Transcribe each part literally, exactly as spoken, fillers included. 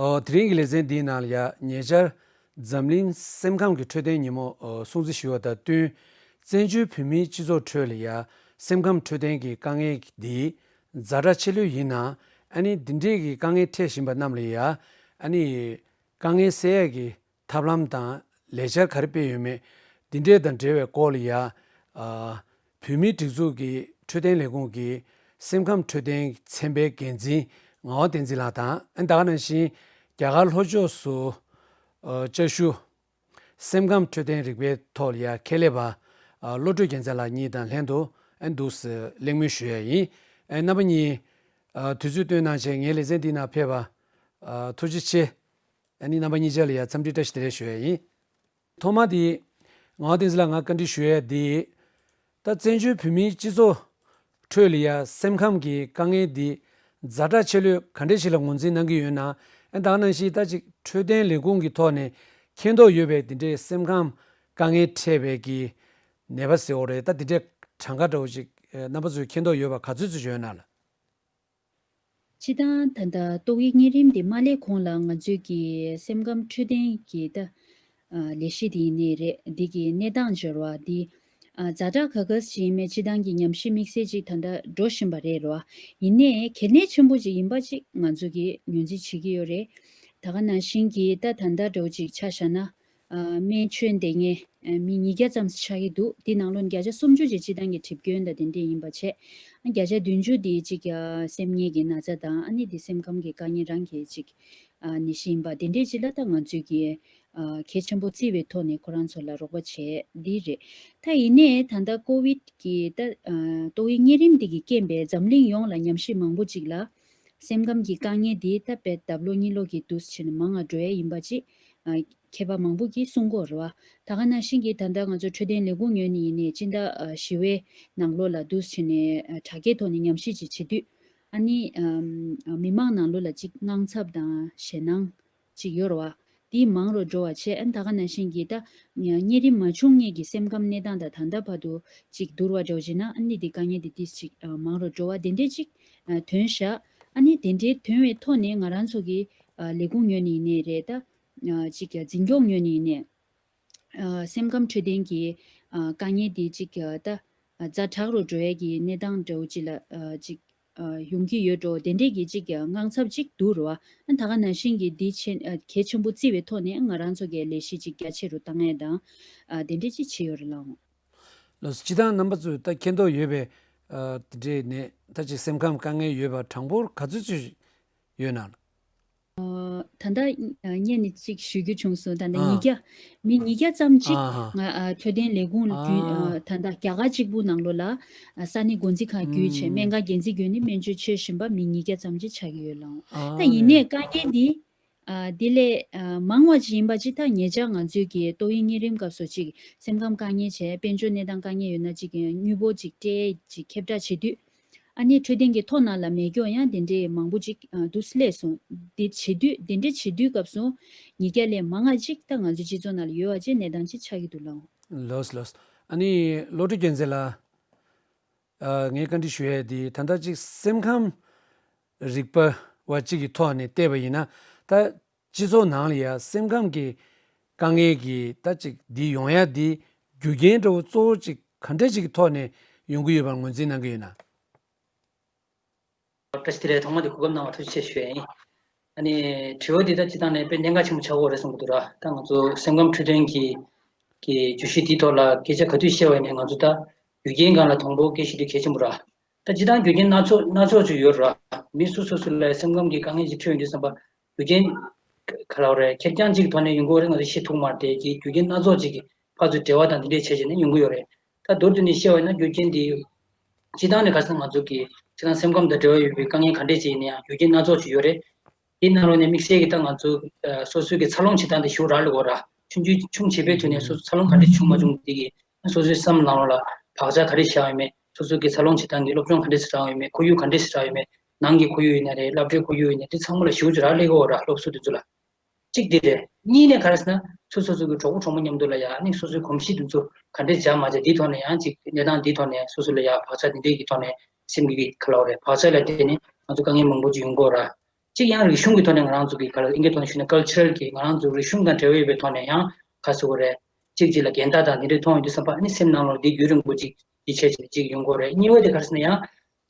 ཨོ། དེ་རིང་གི་ལེ་ཚན་འདིའི་ནང་ལ་ཡ་ཉེ་ཆར་འཛམ་གླིང་སེམས་ཁམས་ཀྱི་འཕྲོད་བསྟེན་ཉིན་མོ་ཨོ་སྲུང་བརྩི་ཞུ་བ་དང་བསྟུན། བཙན་བྱོལ་བོད་མིའི་སྤྱི་ཚོགས་ཁྲོད་ལ་ཡ་སེམས་ཁམས་འཕྲོད་བསྟེན་གྱི་དཀའ་ངལ་འདི་ཛ་དྲག་ཆེ་ལོས་ཡིན་ན། ཨ་ནི་འདི་འདྲས་ཀྱི་དཀའ་ངལ་འཕྲད་བཞིན་པ་རྣམས་ལ་ཡ་ཨ་ནི་དཀའ་ངལ་སེལ་ཡས་ཀྱི་ཐབས་ལམ་དང་ལས་འཆར་ག་རེ་སྤེལ་ཡོད་མེད། འདི་འདྲས་དང་འབྲེལ་བའི་སྐོར་ལ་ཡ། ཨ། བོད་མིའི་སྒྲིག་འཛུགས་ཀྱི་འཕྲོད་བསྟེན་ལས་ཁུངས་ཀྱི་སེམས་ཁམས་འཕྲོད་བསྟེན་ཚན་པའི་འགན་འཛིན་ངག་དབང་བསྟན་འཛིན་ལགས་དང་། ཨ་ནི་ད་ག་ནང་བཞིན་རྒྱ་གར་ལྷོ་ཕྱོགས་སུ་ཨ་བཅའ་བཞུགས་སེམས་ཁམས་འཕྲོད་བསྟེན་རིག་པའི་ཐོག་ལ་ཡ་ཁྱད་ལས་པ་ཨ་བློ་གྲོས་རྒྱལ་མཚན་ལགས་གཉིས་དང་ལྷན་དུ་ཨ་ནི་འདུག་སེ་གླེང་མོལ་ཞུ་ཡ་ཡིན། ཨ་རྣམ་པ་གཉིས་ཨ་དུས་ཚོད་བཏོན་གནང་བྱས་ངའི་ལེ་ཚན་འདིའི་ནང་ཕེབས་པ་ཨ་ཐུགས་རྗེ་ཆེ། ཨ་ནི་རྣམ་པ་གཉིས་ཆ་ལ་ཡ་འཚམས་འདྲི་བཀྲ་ཤིས་བདེ་ལེགས་ཞུ་ཡ་ཡིན། ཐོག་མ་དེ་ངག་དབང་བསྟན་འཛིན་ལགས་ང་བཀའ་འདྲི་ཞུ་ཡ་དེ། ད་བཙན་བྱོལ་བོད་མིའི་སྤྱི་ཚོགས་ཁྲོད་ལ་ཡ་སེམས་ཁམས་ཀྱི་དཀའ་ངལ་འདི་ཛ་དྲག་ཆེ་ལོས་ག་འདྲས་ཞིག་ལ་ངོས་འཛིན་གནང་གི་ཡོད་ན། ཨ་ད་ག་ནང་བཞིན་ད་ཅིག་འཕྲོད་བསྟེན་ལས་ཁུངས་ཀྱི་ཐོག་ནས་མཁྱེན་རྟོགས་ཡོད་པའི་དེ་འདྲའི་སེམས་ཁམས་དཀའ་ངལ་འཕྲད་པའི་གི་ནད་པ་ཟེར་བ་རེད། ད་དེ་འདྲའི་གྲངས་ཀ་འདྲ་བོ་ཅིག་རྣམ་པ་ཚོས་མཁྱེན་རྟོགས་ཡོད་པ་ག་ཚོད་ཚོད་ཡོད་ན་ལ། སྤྱི་བཏང་ད་ལྟ་ཏོག་དབྱིབས་གཉན་རིམས་དེ་མ་སླེབས་གོང་ལ་ང་ཚོས་ཀྱི་སེམས་ཁམས་འཕྲོད་བསྟེན་གྱི་ད་ཨ་ལས་གཞི་དེ་ཡིན་ནའི་རེད། འདི་གི་གནས་སྟངས་སྦྱོར་བ་འདི་ཨ་ཛ་དྲག་ག་ག་ཞིག་ཡིན་མེད་སྤྱི་བཏང་གི་ཉམས་ཞིབ་དམིགས་བསལ་ཅིག་ད་ལྟ་འགྲོ་བཞིན་པ་རེད་རོ། ཡིན་ནའི་གལ་གནད་ཆེན་པོ་ཅིག་ཡིན་པ་ཅིག་ང་ཚོ་གི་ངོས་འཛིན་བྱེད་ཀྱི་ཡོད་རེད། ད་ག་ནང་བཞིན་གྱི་ད་ད་ལྟ་འདྲ་བོ་ཅིག་ཆ་བཞག་ན། ཨ་སྨན་བཅོས་འདེད་མཁན་ཨ་མི་ཉིས་བརྒྱ་ཙམ་ཆགས་ཀྱི་འདུག་དེ་ནང་ལོགས་ནས་བརྒྱ་ཆ་སུམ་ཅུ་ཅིག་སྤྱི་བཏང་གི་གྲིབ་སྐྱོན་དང་དེ་འདྲས་ཡིན་པ་བྱས། ཨ་བརྒྱ་ཆ་བདུན་ཅུ་དེ་ཅིག་ཨ་སེམས་ངལ་གྱི་ན་ཚ་དང་ཨ་ནི་དེ་སེམས་ཁམས་ཀྱི་དཀའ་ངལ་རང་གི་ཅིག་ཨ་ནད་གཞི་ཡིན་པ་དེ་འདྲས་ཅིག་ལ་ད་ང་ཚོས་ཀྱི་ཨ་གལ་ཆེན་པོ་བརྩི་བའི་ཐོག་ནས་ཁོ་རང་ཚོ་ལ་རོགས་པ་བྱས་འདི་རེད། ད་ཡིན་ནའི་ད་ལྟ་ཀོ་ཝིད་ཀྱི་ད་ཨ་ཏོག་དབྱིབས་གཉན་རིམས་འདི་གི་རྐྱེན་པས་འཛམ་གླིང་ཡོངས་ལ་ཉམས་ཞིབ་མང་པོ་ཅིག་ལ། སེམས་ཁམས་ཀྱི་དཀའ་ངལ་འདི་ད་དཔེ་ལྡབ་ལོག་གཉིས་ལོག་གི་འདུག་སེ་བྱས་ནས་མང་ང་འགྲོ་ཡ་ཡིན་པ་ཅིག་ཨ་མཁས་པ་མང་པོ་གིས་གསུང་གི་ཡོད་རེད་བ། ད་ག་ནང་བཞིན་གྱི་ད་ལྟ་ང་ཚོ་འཕྲོད་བསྟེན་ལས་ཁུངས་ངོས་ནས་ཡིན་ནའི་སྤྱི་ཟླ་ཨ་བཞི་པའི་ནང་ལོགས་ལ་འདུག་སེ་བྱས་ནས་ཨ་དྲ་རྒྱའི་ཐོག་ནས་ཉམས་ཞིབ་ཅིག་བྱེད་དུས། ཨ་ནི་ཨམ་ཨ་མི་མང་ནང་ལོགས་ལ་ཅིག་དངངས་འཚབ་དང་ཞེད་སྣང་ཅིག་ཡོད་རེད་བ། དེ་མང་རུ་འགྲོ་བ་བྱས། ཨ་ནི་ད་ག་ནང་བཞིན་གྱི་ད་གཉན་རིམས་མ་བྱུང་སྔོན་གྱི་སེམས་ཁམས་གནས་སྟངས་དང་ད་ལྟ་བར་དུ་ཅིག་བསྡུར་བ་འདྲ་བོ་བྱས་ན། ཨ་ནི་དེ་དཀའ་ངལ་དེ་ཏིས་ཅིག་ཨ་མང་རུ་འགྲོ་བ་དེ་འདྲས་ཅིག་ཨ་ཐོན་ཤག་ཨ་ནི་དེ་འདྲའི་ཐོན་པའི་ཐོག་ནས་ང་རང་ཚོ་གི་ཨ་ལས་ཁུངས་ངོས་ནས་ཡིན་ནའི་རེད། ད་ཨ་ཅིག་ཨ་འཛིན་སྐྱོང་ངོས་ནས་ཡིན་ནའི་ཨ་སེམས་ཁམས་འཕྲོད་བསྟེན་གྱི་ཨ་དཀའ་ངལ་དེ་ཅིག་ཨ་ད་ཨ་ཛ་དྲག་རུ་འགྲོ་ཡས་ཀྱི་གནས་སྟངས་འདྲ་བོ་ཅིག་ལ་ཨ་ཅིག་ཨ་ཡོང་གི་ཡོད་འགྲོ། དེ་འདྲས་ཀྱི་ཅིག་ཨ་དངངས་འཚབ་ཅིག་འདུག་རེད་བ། ཨ་ད་ག་ནང་བཞིན་གྱི་འདི་ཆེན་ཨ་གལ་ཆེན་པོ་བརྩི་བའི་ཐོག་ནས་ང་རང་ཚོ་གི་ལས་གཞི་ཅིག་རྒྱ་ཆེ་རུ་བཏང་ཡས་དང་ཨ་དེ་འདྲས་ཅིག་བྱས་ཡོད་རེད་ལགས། ལགས་སོ། སྤྱིར་བཏང་རྣམ་པ་ཚོས་ད་མཁྱེན་རྟོགས་ཡོད་པའི་ཨ་དེ་འདྲས་ནས་ད་ཅིག་སེམས་ཁམས་དཀའ་ངལ་ཡོད་པ་གྲངས་འབོར་ག་ཚོད་ཚོད་ཡོད་ན། ཨ་ད་ལྟ་ཨ་སྔོན་ནས་ཅིག་ཞུ་རྒྱུ་བྱུང་སོང་། ད་ལྟ་ཨ་ཉིས་བརྒྱ་མི་ཉིས་བརྒྱ་ཙམ་ཅིག་ཨ་ཧ་ང་ཨ་འཕྲོད་བསྟེན་ལས་ཁུངས་བརྒྱུད་ཨ་ཨ་ད་ལྟ་རྒྱ་གར་གཅིག་པུ་ནང་ལོགས་ལ་ཨ་ས་གནས་འགོ་འཛིན་ཁང་བརྒྱུད་བྱས་ཨུམ་སྨན་ཁང་འགན་འཛིན་བརྒྱུད་ནས་སྨན་བཅོས་བྱེད་བཞིན་པ་མི་ཉིས་བརྒྱ་ཙམ་ཅིག་ཆགས་ཀྱི་ཡོད་ལགས། ཨ་ད་ཡིན་ནའི་དཀའ་ངལ་འདི་ཨ་དེ་ལས་ཨ་མང་བ་ཅིག་ཡིན་པ་ཅིག་ད་ཉེ་ཆར་ང་ཚོས་ཀྱི་ཏོག་དབྱིབས་གཉན་རིམས་སྐབས་སུ་ཅིག་སེམས་ཁམས་དཀའ་ངལ་བྱས་དཔལ་འབྱོར་གནས་སྟངས་དཀའ་ངལ་ཡོད་ན་ཅིག་དངུལ་འབོར་ཅིག་སྤྲད་ཅིག་ཁྱབ་བསྒྲགས་བྱེད་དུས། ཨ་ནི་འཕྲོད་བསྟེན་གྱི་ཐོག་ནང་ལ་མེད་སྐྱོ་ཡང་དེ་འདྲའི་མང་པོ་ཅིག་ཨ་འདུག་སླེབས་སོང་། འདི་བྱེད་དུས་དེ་འདྲ་བྱེད་དུས་སྐབས་སུ་ཉིས་བརྒྱ་ལས་མང་བ་ཅིག་ད་ང་ཚོའི་སྤྱི་ཚོགས་ནང་ལ་ཡོད་པ་ཅིག་གནས་སྟངས་ཅིག་ཆགས་ཀྱི་འདུག་ལགས། ལགས་ལགས། ཨ་ནི་བློ་གྲོས་རྒྱལ་མཚན་ལགས། ཨ་ངས་བཀའ་འདྲི་ཞུ་ཡས་འདི་ད་ལྟ་ཅིག་སེམས་ཁམས་རིག་པ་བ་ཅིག་གི་ཐོག་ནས་བལྟས་པ་ཡིན་ན། ད་སྤྱི་ཚོགས་ནང་ལ་ཡ་སེམས་ཁམས་ཀྱི་དཀའ་ངལ་གྱི་ད་ཅིག་འདི་ཡོང་ཡ་འདི་རྒྱུ་རྐྱེན་འདྲ་བོ་གཙོ་བོ་ཅིག་ག་འདྲ་ཅིག་གི་ཐོག་ནས་ཡོང་གི་ཡོད་པར་ངོས་འཛིན་གནང་གི་ཡོད་ན། བཀྲ་ཤིས་བདེ་ལེགས། ཐོག་མ་དེ་གོ་སྐབས་གནང་བ་ཐུགས་རྗེ་ཆེ་ཞུ་ཡ་ཡིན། ཨ་ནི་དྲི་བ་འདི་ད་སྤྱིར་བཏང་ནས་དཔེ་གནད་འགག་ཆེན་པོ་ཆགས་ཀྱི་ཡོད་རེད་བསམ་གྱི་འདུག་ར། ད་ང་ཚོ་སེམས་ཁམས་འཕྲོད་བསྟེན་གྱི་གི་བརྗོད་གཞི་འདིའི་ཐོག་ལ་སྐད་ཆ་ག་དུས་བཤད་པ་ཡིན་ནའི་ང་ཚོ་ད་རྒྱུ་རྐྱེན་སྒང་ལ་དང་པོ་སྐད་ཆ་འདི་གལ་ཆེན་པོ་ར། ད་སྤྱིར་བཏང་རྒྱུ་རྐྱེན་སྣ་ཚོགས་སྣ་ཚོགས་ཅིག་ཡོད་ར། མི་སོ་སོ་སོ་ལ་སེམས་ཁམས་ཀྱི་དཀའ་ངལ་ཅིག་འཕྲད་ཡོང་དུས་ཙམ་པ་རྒྱུ་རྐྱེན་ག་ལ་རེད། ཁེར་རྐྱང་གཅིག་གི་ཐོག་ནས་ཡོང་གི་ཡོད་རེད་ང་ཚོ་བཤད་ཐུབ་མ་རེད་དེ། རྒྱུ་རྐྱེན་སྣ་ཚོགས་ཅིག་གི་ཕར་ཚུར་འབྲེལ་བ་དང་འདི་འདྲས་བྱས་བྱས་ནས་ཡོང་གི་ཡོད་རེད། ད་མདོར་བསྡུས་ནས་བཤད་པ་ཡིན་ན་རྒྱུ་རྐྱེན་འདི་སྤྱིར་བཏང་ནས་ག་རེ་ཟེར་ན་ང་ཚོ་གི་སྤྱིར་བཏང་སེམས་ཁམས་དང་འབྲེལ་བ་ཡོད་པའི་དཀའ་ངལ་ག་འདྲས་ཅིག་ཡིན་ན་ཡང་རྒྱུ་རྐྱེན་སྣ་ཚོགས་ཅིག་ཡོད་རེད། དེའི་ནང་ལོགས་ནས་དམིགས་བསལ་གྱི་ད་ང་ཚོ་ཨ་སོ་སོའི་གི་འཚར་ལོངས་བྱེད་སྟངས་དེ་ཞེ་དྲག་ལ་གོ་ར། ཆུང་ཆུང་ཆུང་བྱིས་པའི་དུས་ནས་སོ་སོ་འཚར་ལོངས་ག་འདྲས་བྱུང་མ་བྱུང་དེ་གི་སོ་སོའི་བསམ་བློ་ལ་བག་ཆགས་ག་རེ་བཞག་ཡོད་མེད། སོ་སོ་གི་འཚར་ལོངས་བྱེད་སྟངས་ཀྱི་སློབ་སྦྱོང་ག་འདྲས་སེ་རག་ཡོད་མེད། ཁོར་ཡུག་ག་འདྲས་སེ་རག་ཡོད་མེད། ནང་གི་ཁོར་ཡུག་ཡིན་ན་རེད། སློབ་གྲྭའི་ཁོར་ཡུག་ཡིན་ན་རེད། དེ་ཚང་མ་ལ་ཞེ་དྲག་སླེབས་ཀྱི་ཡོད་ར། སློབ་གསོ་དེ་ཚོ་ལ་གཅིག་དེ་རེད། གཉིས་ནས་ག་རེ་ཟེར་ན་སོ་སོ་སོ་གི་གྲོགས་པོ་གྲོགས་མོ་མཉམ་དུ་ལ་ཡ་ཨ་ནི་སོ་སོའི་གོམས་གཤིས་དེ་ཚོ་ག་འདྲས་སྦྱར་མ་སྦྱར་དེའི་ཐོག་ནས་ཡང་ཅིག་གནས་སྟངས་དེའི་ཐོག་ནས་སོ་སོ་ལ་ཡ་བག་ཆགས་དེ་འདྲས་ཀྱི་ཐོག་ནས་སེམས་ཀྱི་ག་ལ་བ་རེད། བག་ཆགས་ལ་བརྟེན་ནས་ང་ཚོ་དཀའ་ངལ་མང་པོ་ཅིག་ཡོང་གི་ཡོད་ར། གཅིག་ཡང་རིག་གཞུང་གི་ཐོག་ནས་ང་རང་ཚོ་གི་ག་ལ་ཨིན་སྐད་ཐོག་ནས་ཞུས་ན་ཀལ་ཅར་གྱི་ང་རང་ཚོ་རིག་གཞུང་དང་འབྲེལ་བ་ཡོད་པའི་ཐོག་ནས་ཡང་ག་ཟེར་དགོས་རེད། གཅིག་གཅིག་ལ་འགལ་ཟླ་དང་དེ་འདྲའི་མཐོང་ཡོང་དུས་ཙམ་པ་ཨ་ནི་སེམས་ནང་ལོགས་འདི་རྒྱུན་རིང་པོ་ཅིག་ཡིད་ཆེས་བྱས་ནས་ཅིག་ཡོང་དགོས་རེད། གཉིས་པ་དེ་ག་རེ་ཟེར་ན་ཡང་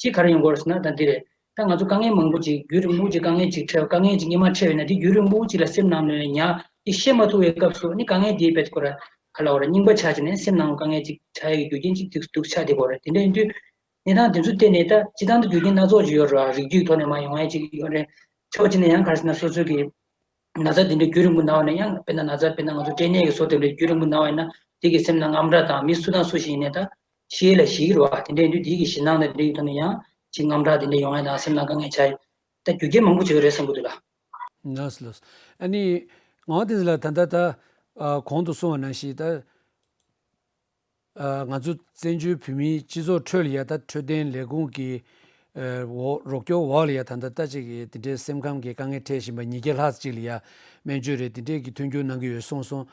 གཅིག་ག་རེ་ཡོང་དགོས་རེད་ཟེར་ན་ད་འདི་རེད། ད་ང་ཚོ་དཀའ་ངལ་མང་པོ་ཅིག་རྒྱུན་རིང་པོ་ཅིག་དཀའ་ངལ་ཅིག་འཕྲད་དཀའ་ངལ་ཅིག་སྔོན་མ་འཕྲད་ཡོད་ན་དེ་རྒྱུན་རིང་པོ་ཅིག་ལ་སེམས་ནང་ནས་ཉར་དེ་བཤད་མ་ཐུབ་པའི་སྐབས་སུ་ཨ་ནི་དཀའ་ངལ་དེའི་བེད་ཁོ་ར་ག་ལ་བ་ར་རྙིང་པ་ཆགས་བྱས་ནས་སེམས་ནང་དཀའ་ངལ་ཅིག་ཆགས་ཡག་གི་རྒྱུ་རྐྱེན་ཅིག་འདུག་འདུག་ཆགས་བསྡད་དགོས་རེད། དེ་འདྲ་ཡིན་དུས། གནས་སྟངས་དེ་ཚོ་བལྟས་ནས་ད་སྤྱི་བཏང་དུ་རྒྱུ་རྐྱེན་སྣ་ཚོགས་ཅིག་ཡོད་རེད་བ། རིགས་རྒྱུད་ཐོག་ནས་མར་ཡོང་ཡ་ཅིག་ཡོད་རེད། ཕྱོགས་གཅིག་ནས་ཡང་ག་རེ་ཟེར་ན་སོ་སོ་གི་ན་ཚ་དེ་འདྲ་རྒྱུན་རིང་པོ་ན་བ་ནས་ཡང་དཔེར་ན་ན་ཚ་དཔེར་ན་ང་ཚོ་སྐྲན་ནད་ཀྱི་བཟོ་དེ་འདྲ་རྒྱུན་རིང་པོ་ན་བ་ཡིན་ན་དེ་གི་སེམས་ནང་དངངས་སྐྲག་དང་མི་སུ་དང་སུ་ཞིག་ཡིན་ནའི་ད་ཤི་ཡས་ལ་ཞིག་གི་རེད་བ། དེ་འདྲ་ཡིན་དུས་དེ་གི་ཞེད་སྣང་དང་དེ་འདྲ་ཡི་ཐོག་ནས་ཡང་ཅིག་དངངས་སྐྲག་དེ་འདྲ་ཡོང་ཡ་དང་སེམས་ནང་དཀའ་ངལ་ཆགས་ཡ་ད་རྒྱུ་རྐྱེན་མང་པོ་ཅིག་ཡོད་རེད་བསམ་གི་འདུག་ལ། ལགས་སོ་ལགས་སོ། ཨ་ནི་ངོ་དེ་ལ་ད་ལྟ་ད་ཨ་གོང་དུ་གསུངས་པ་ནང་བཞིན་ད། ཨ་ང་ཚོ་བཙན་བྱོལ་བོད་མིའི་སྤྱི་ཚོགས་ཁྲོད་ལ་ཡ་ད་འཕྲོད་བསྟེན་ལས་ཁུངས་ཀྱི་ཨ་འོག་རོགས་སྐྱོར་འོག་ལ་ཡ་ད་ལྟ་ད་ཅིག་དེ་འདྲའི་སེམས་ཁམས་ཀྱི་དཀའ་ངལ་འཕྲད་བཞིན་པ་ཉིས་བརྒྱ་ལྷག་ཅིག་ལ་ཡ་སྨན་བཅོས་རེད་དེ་འདྲས་ཀྱི་མཐུན་འགྱུར་གནང་གི་ཡོད་གསུངས་སོང་།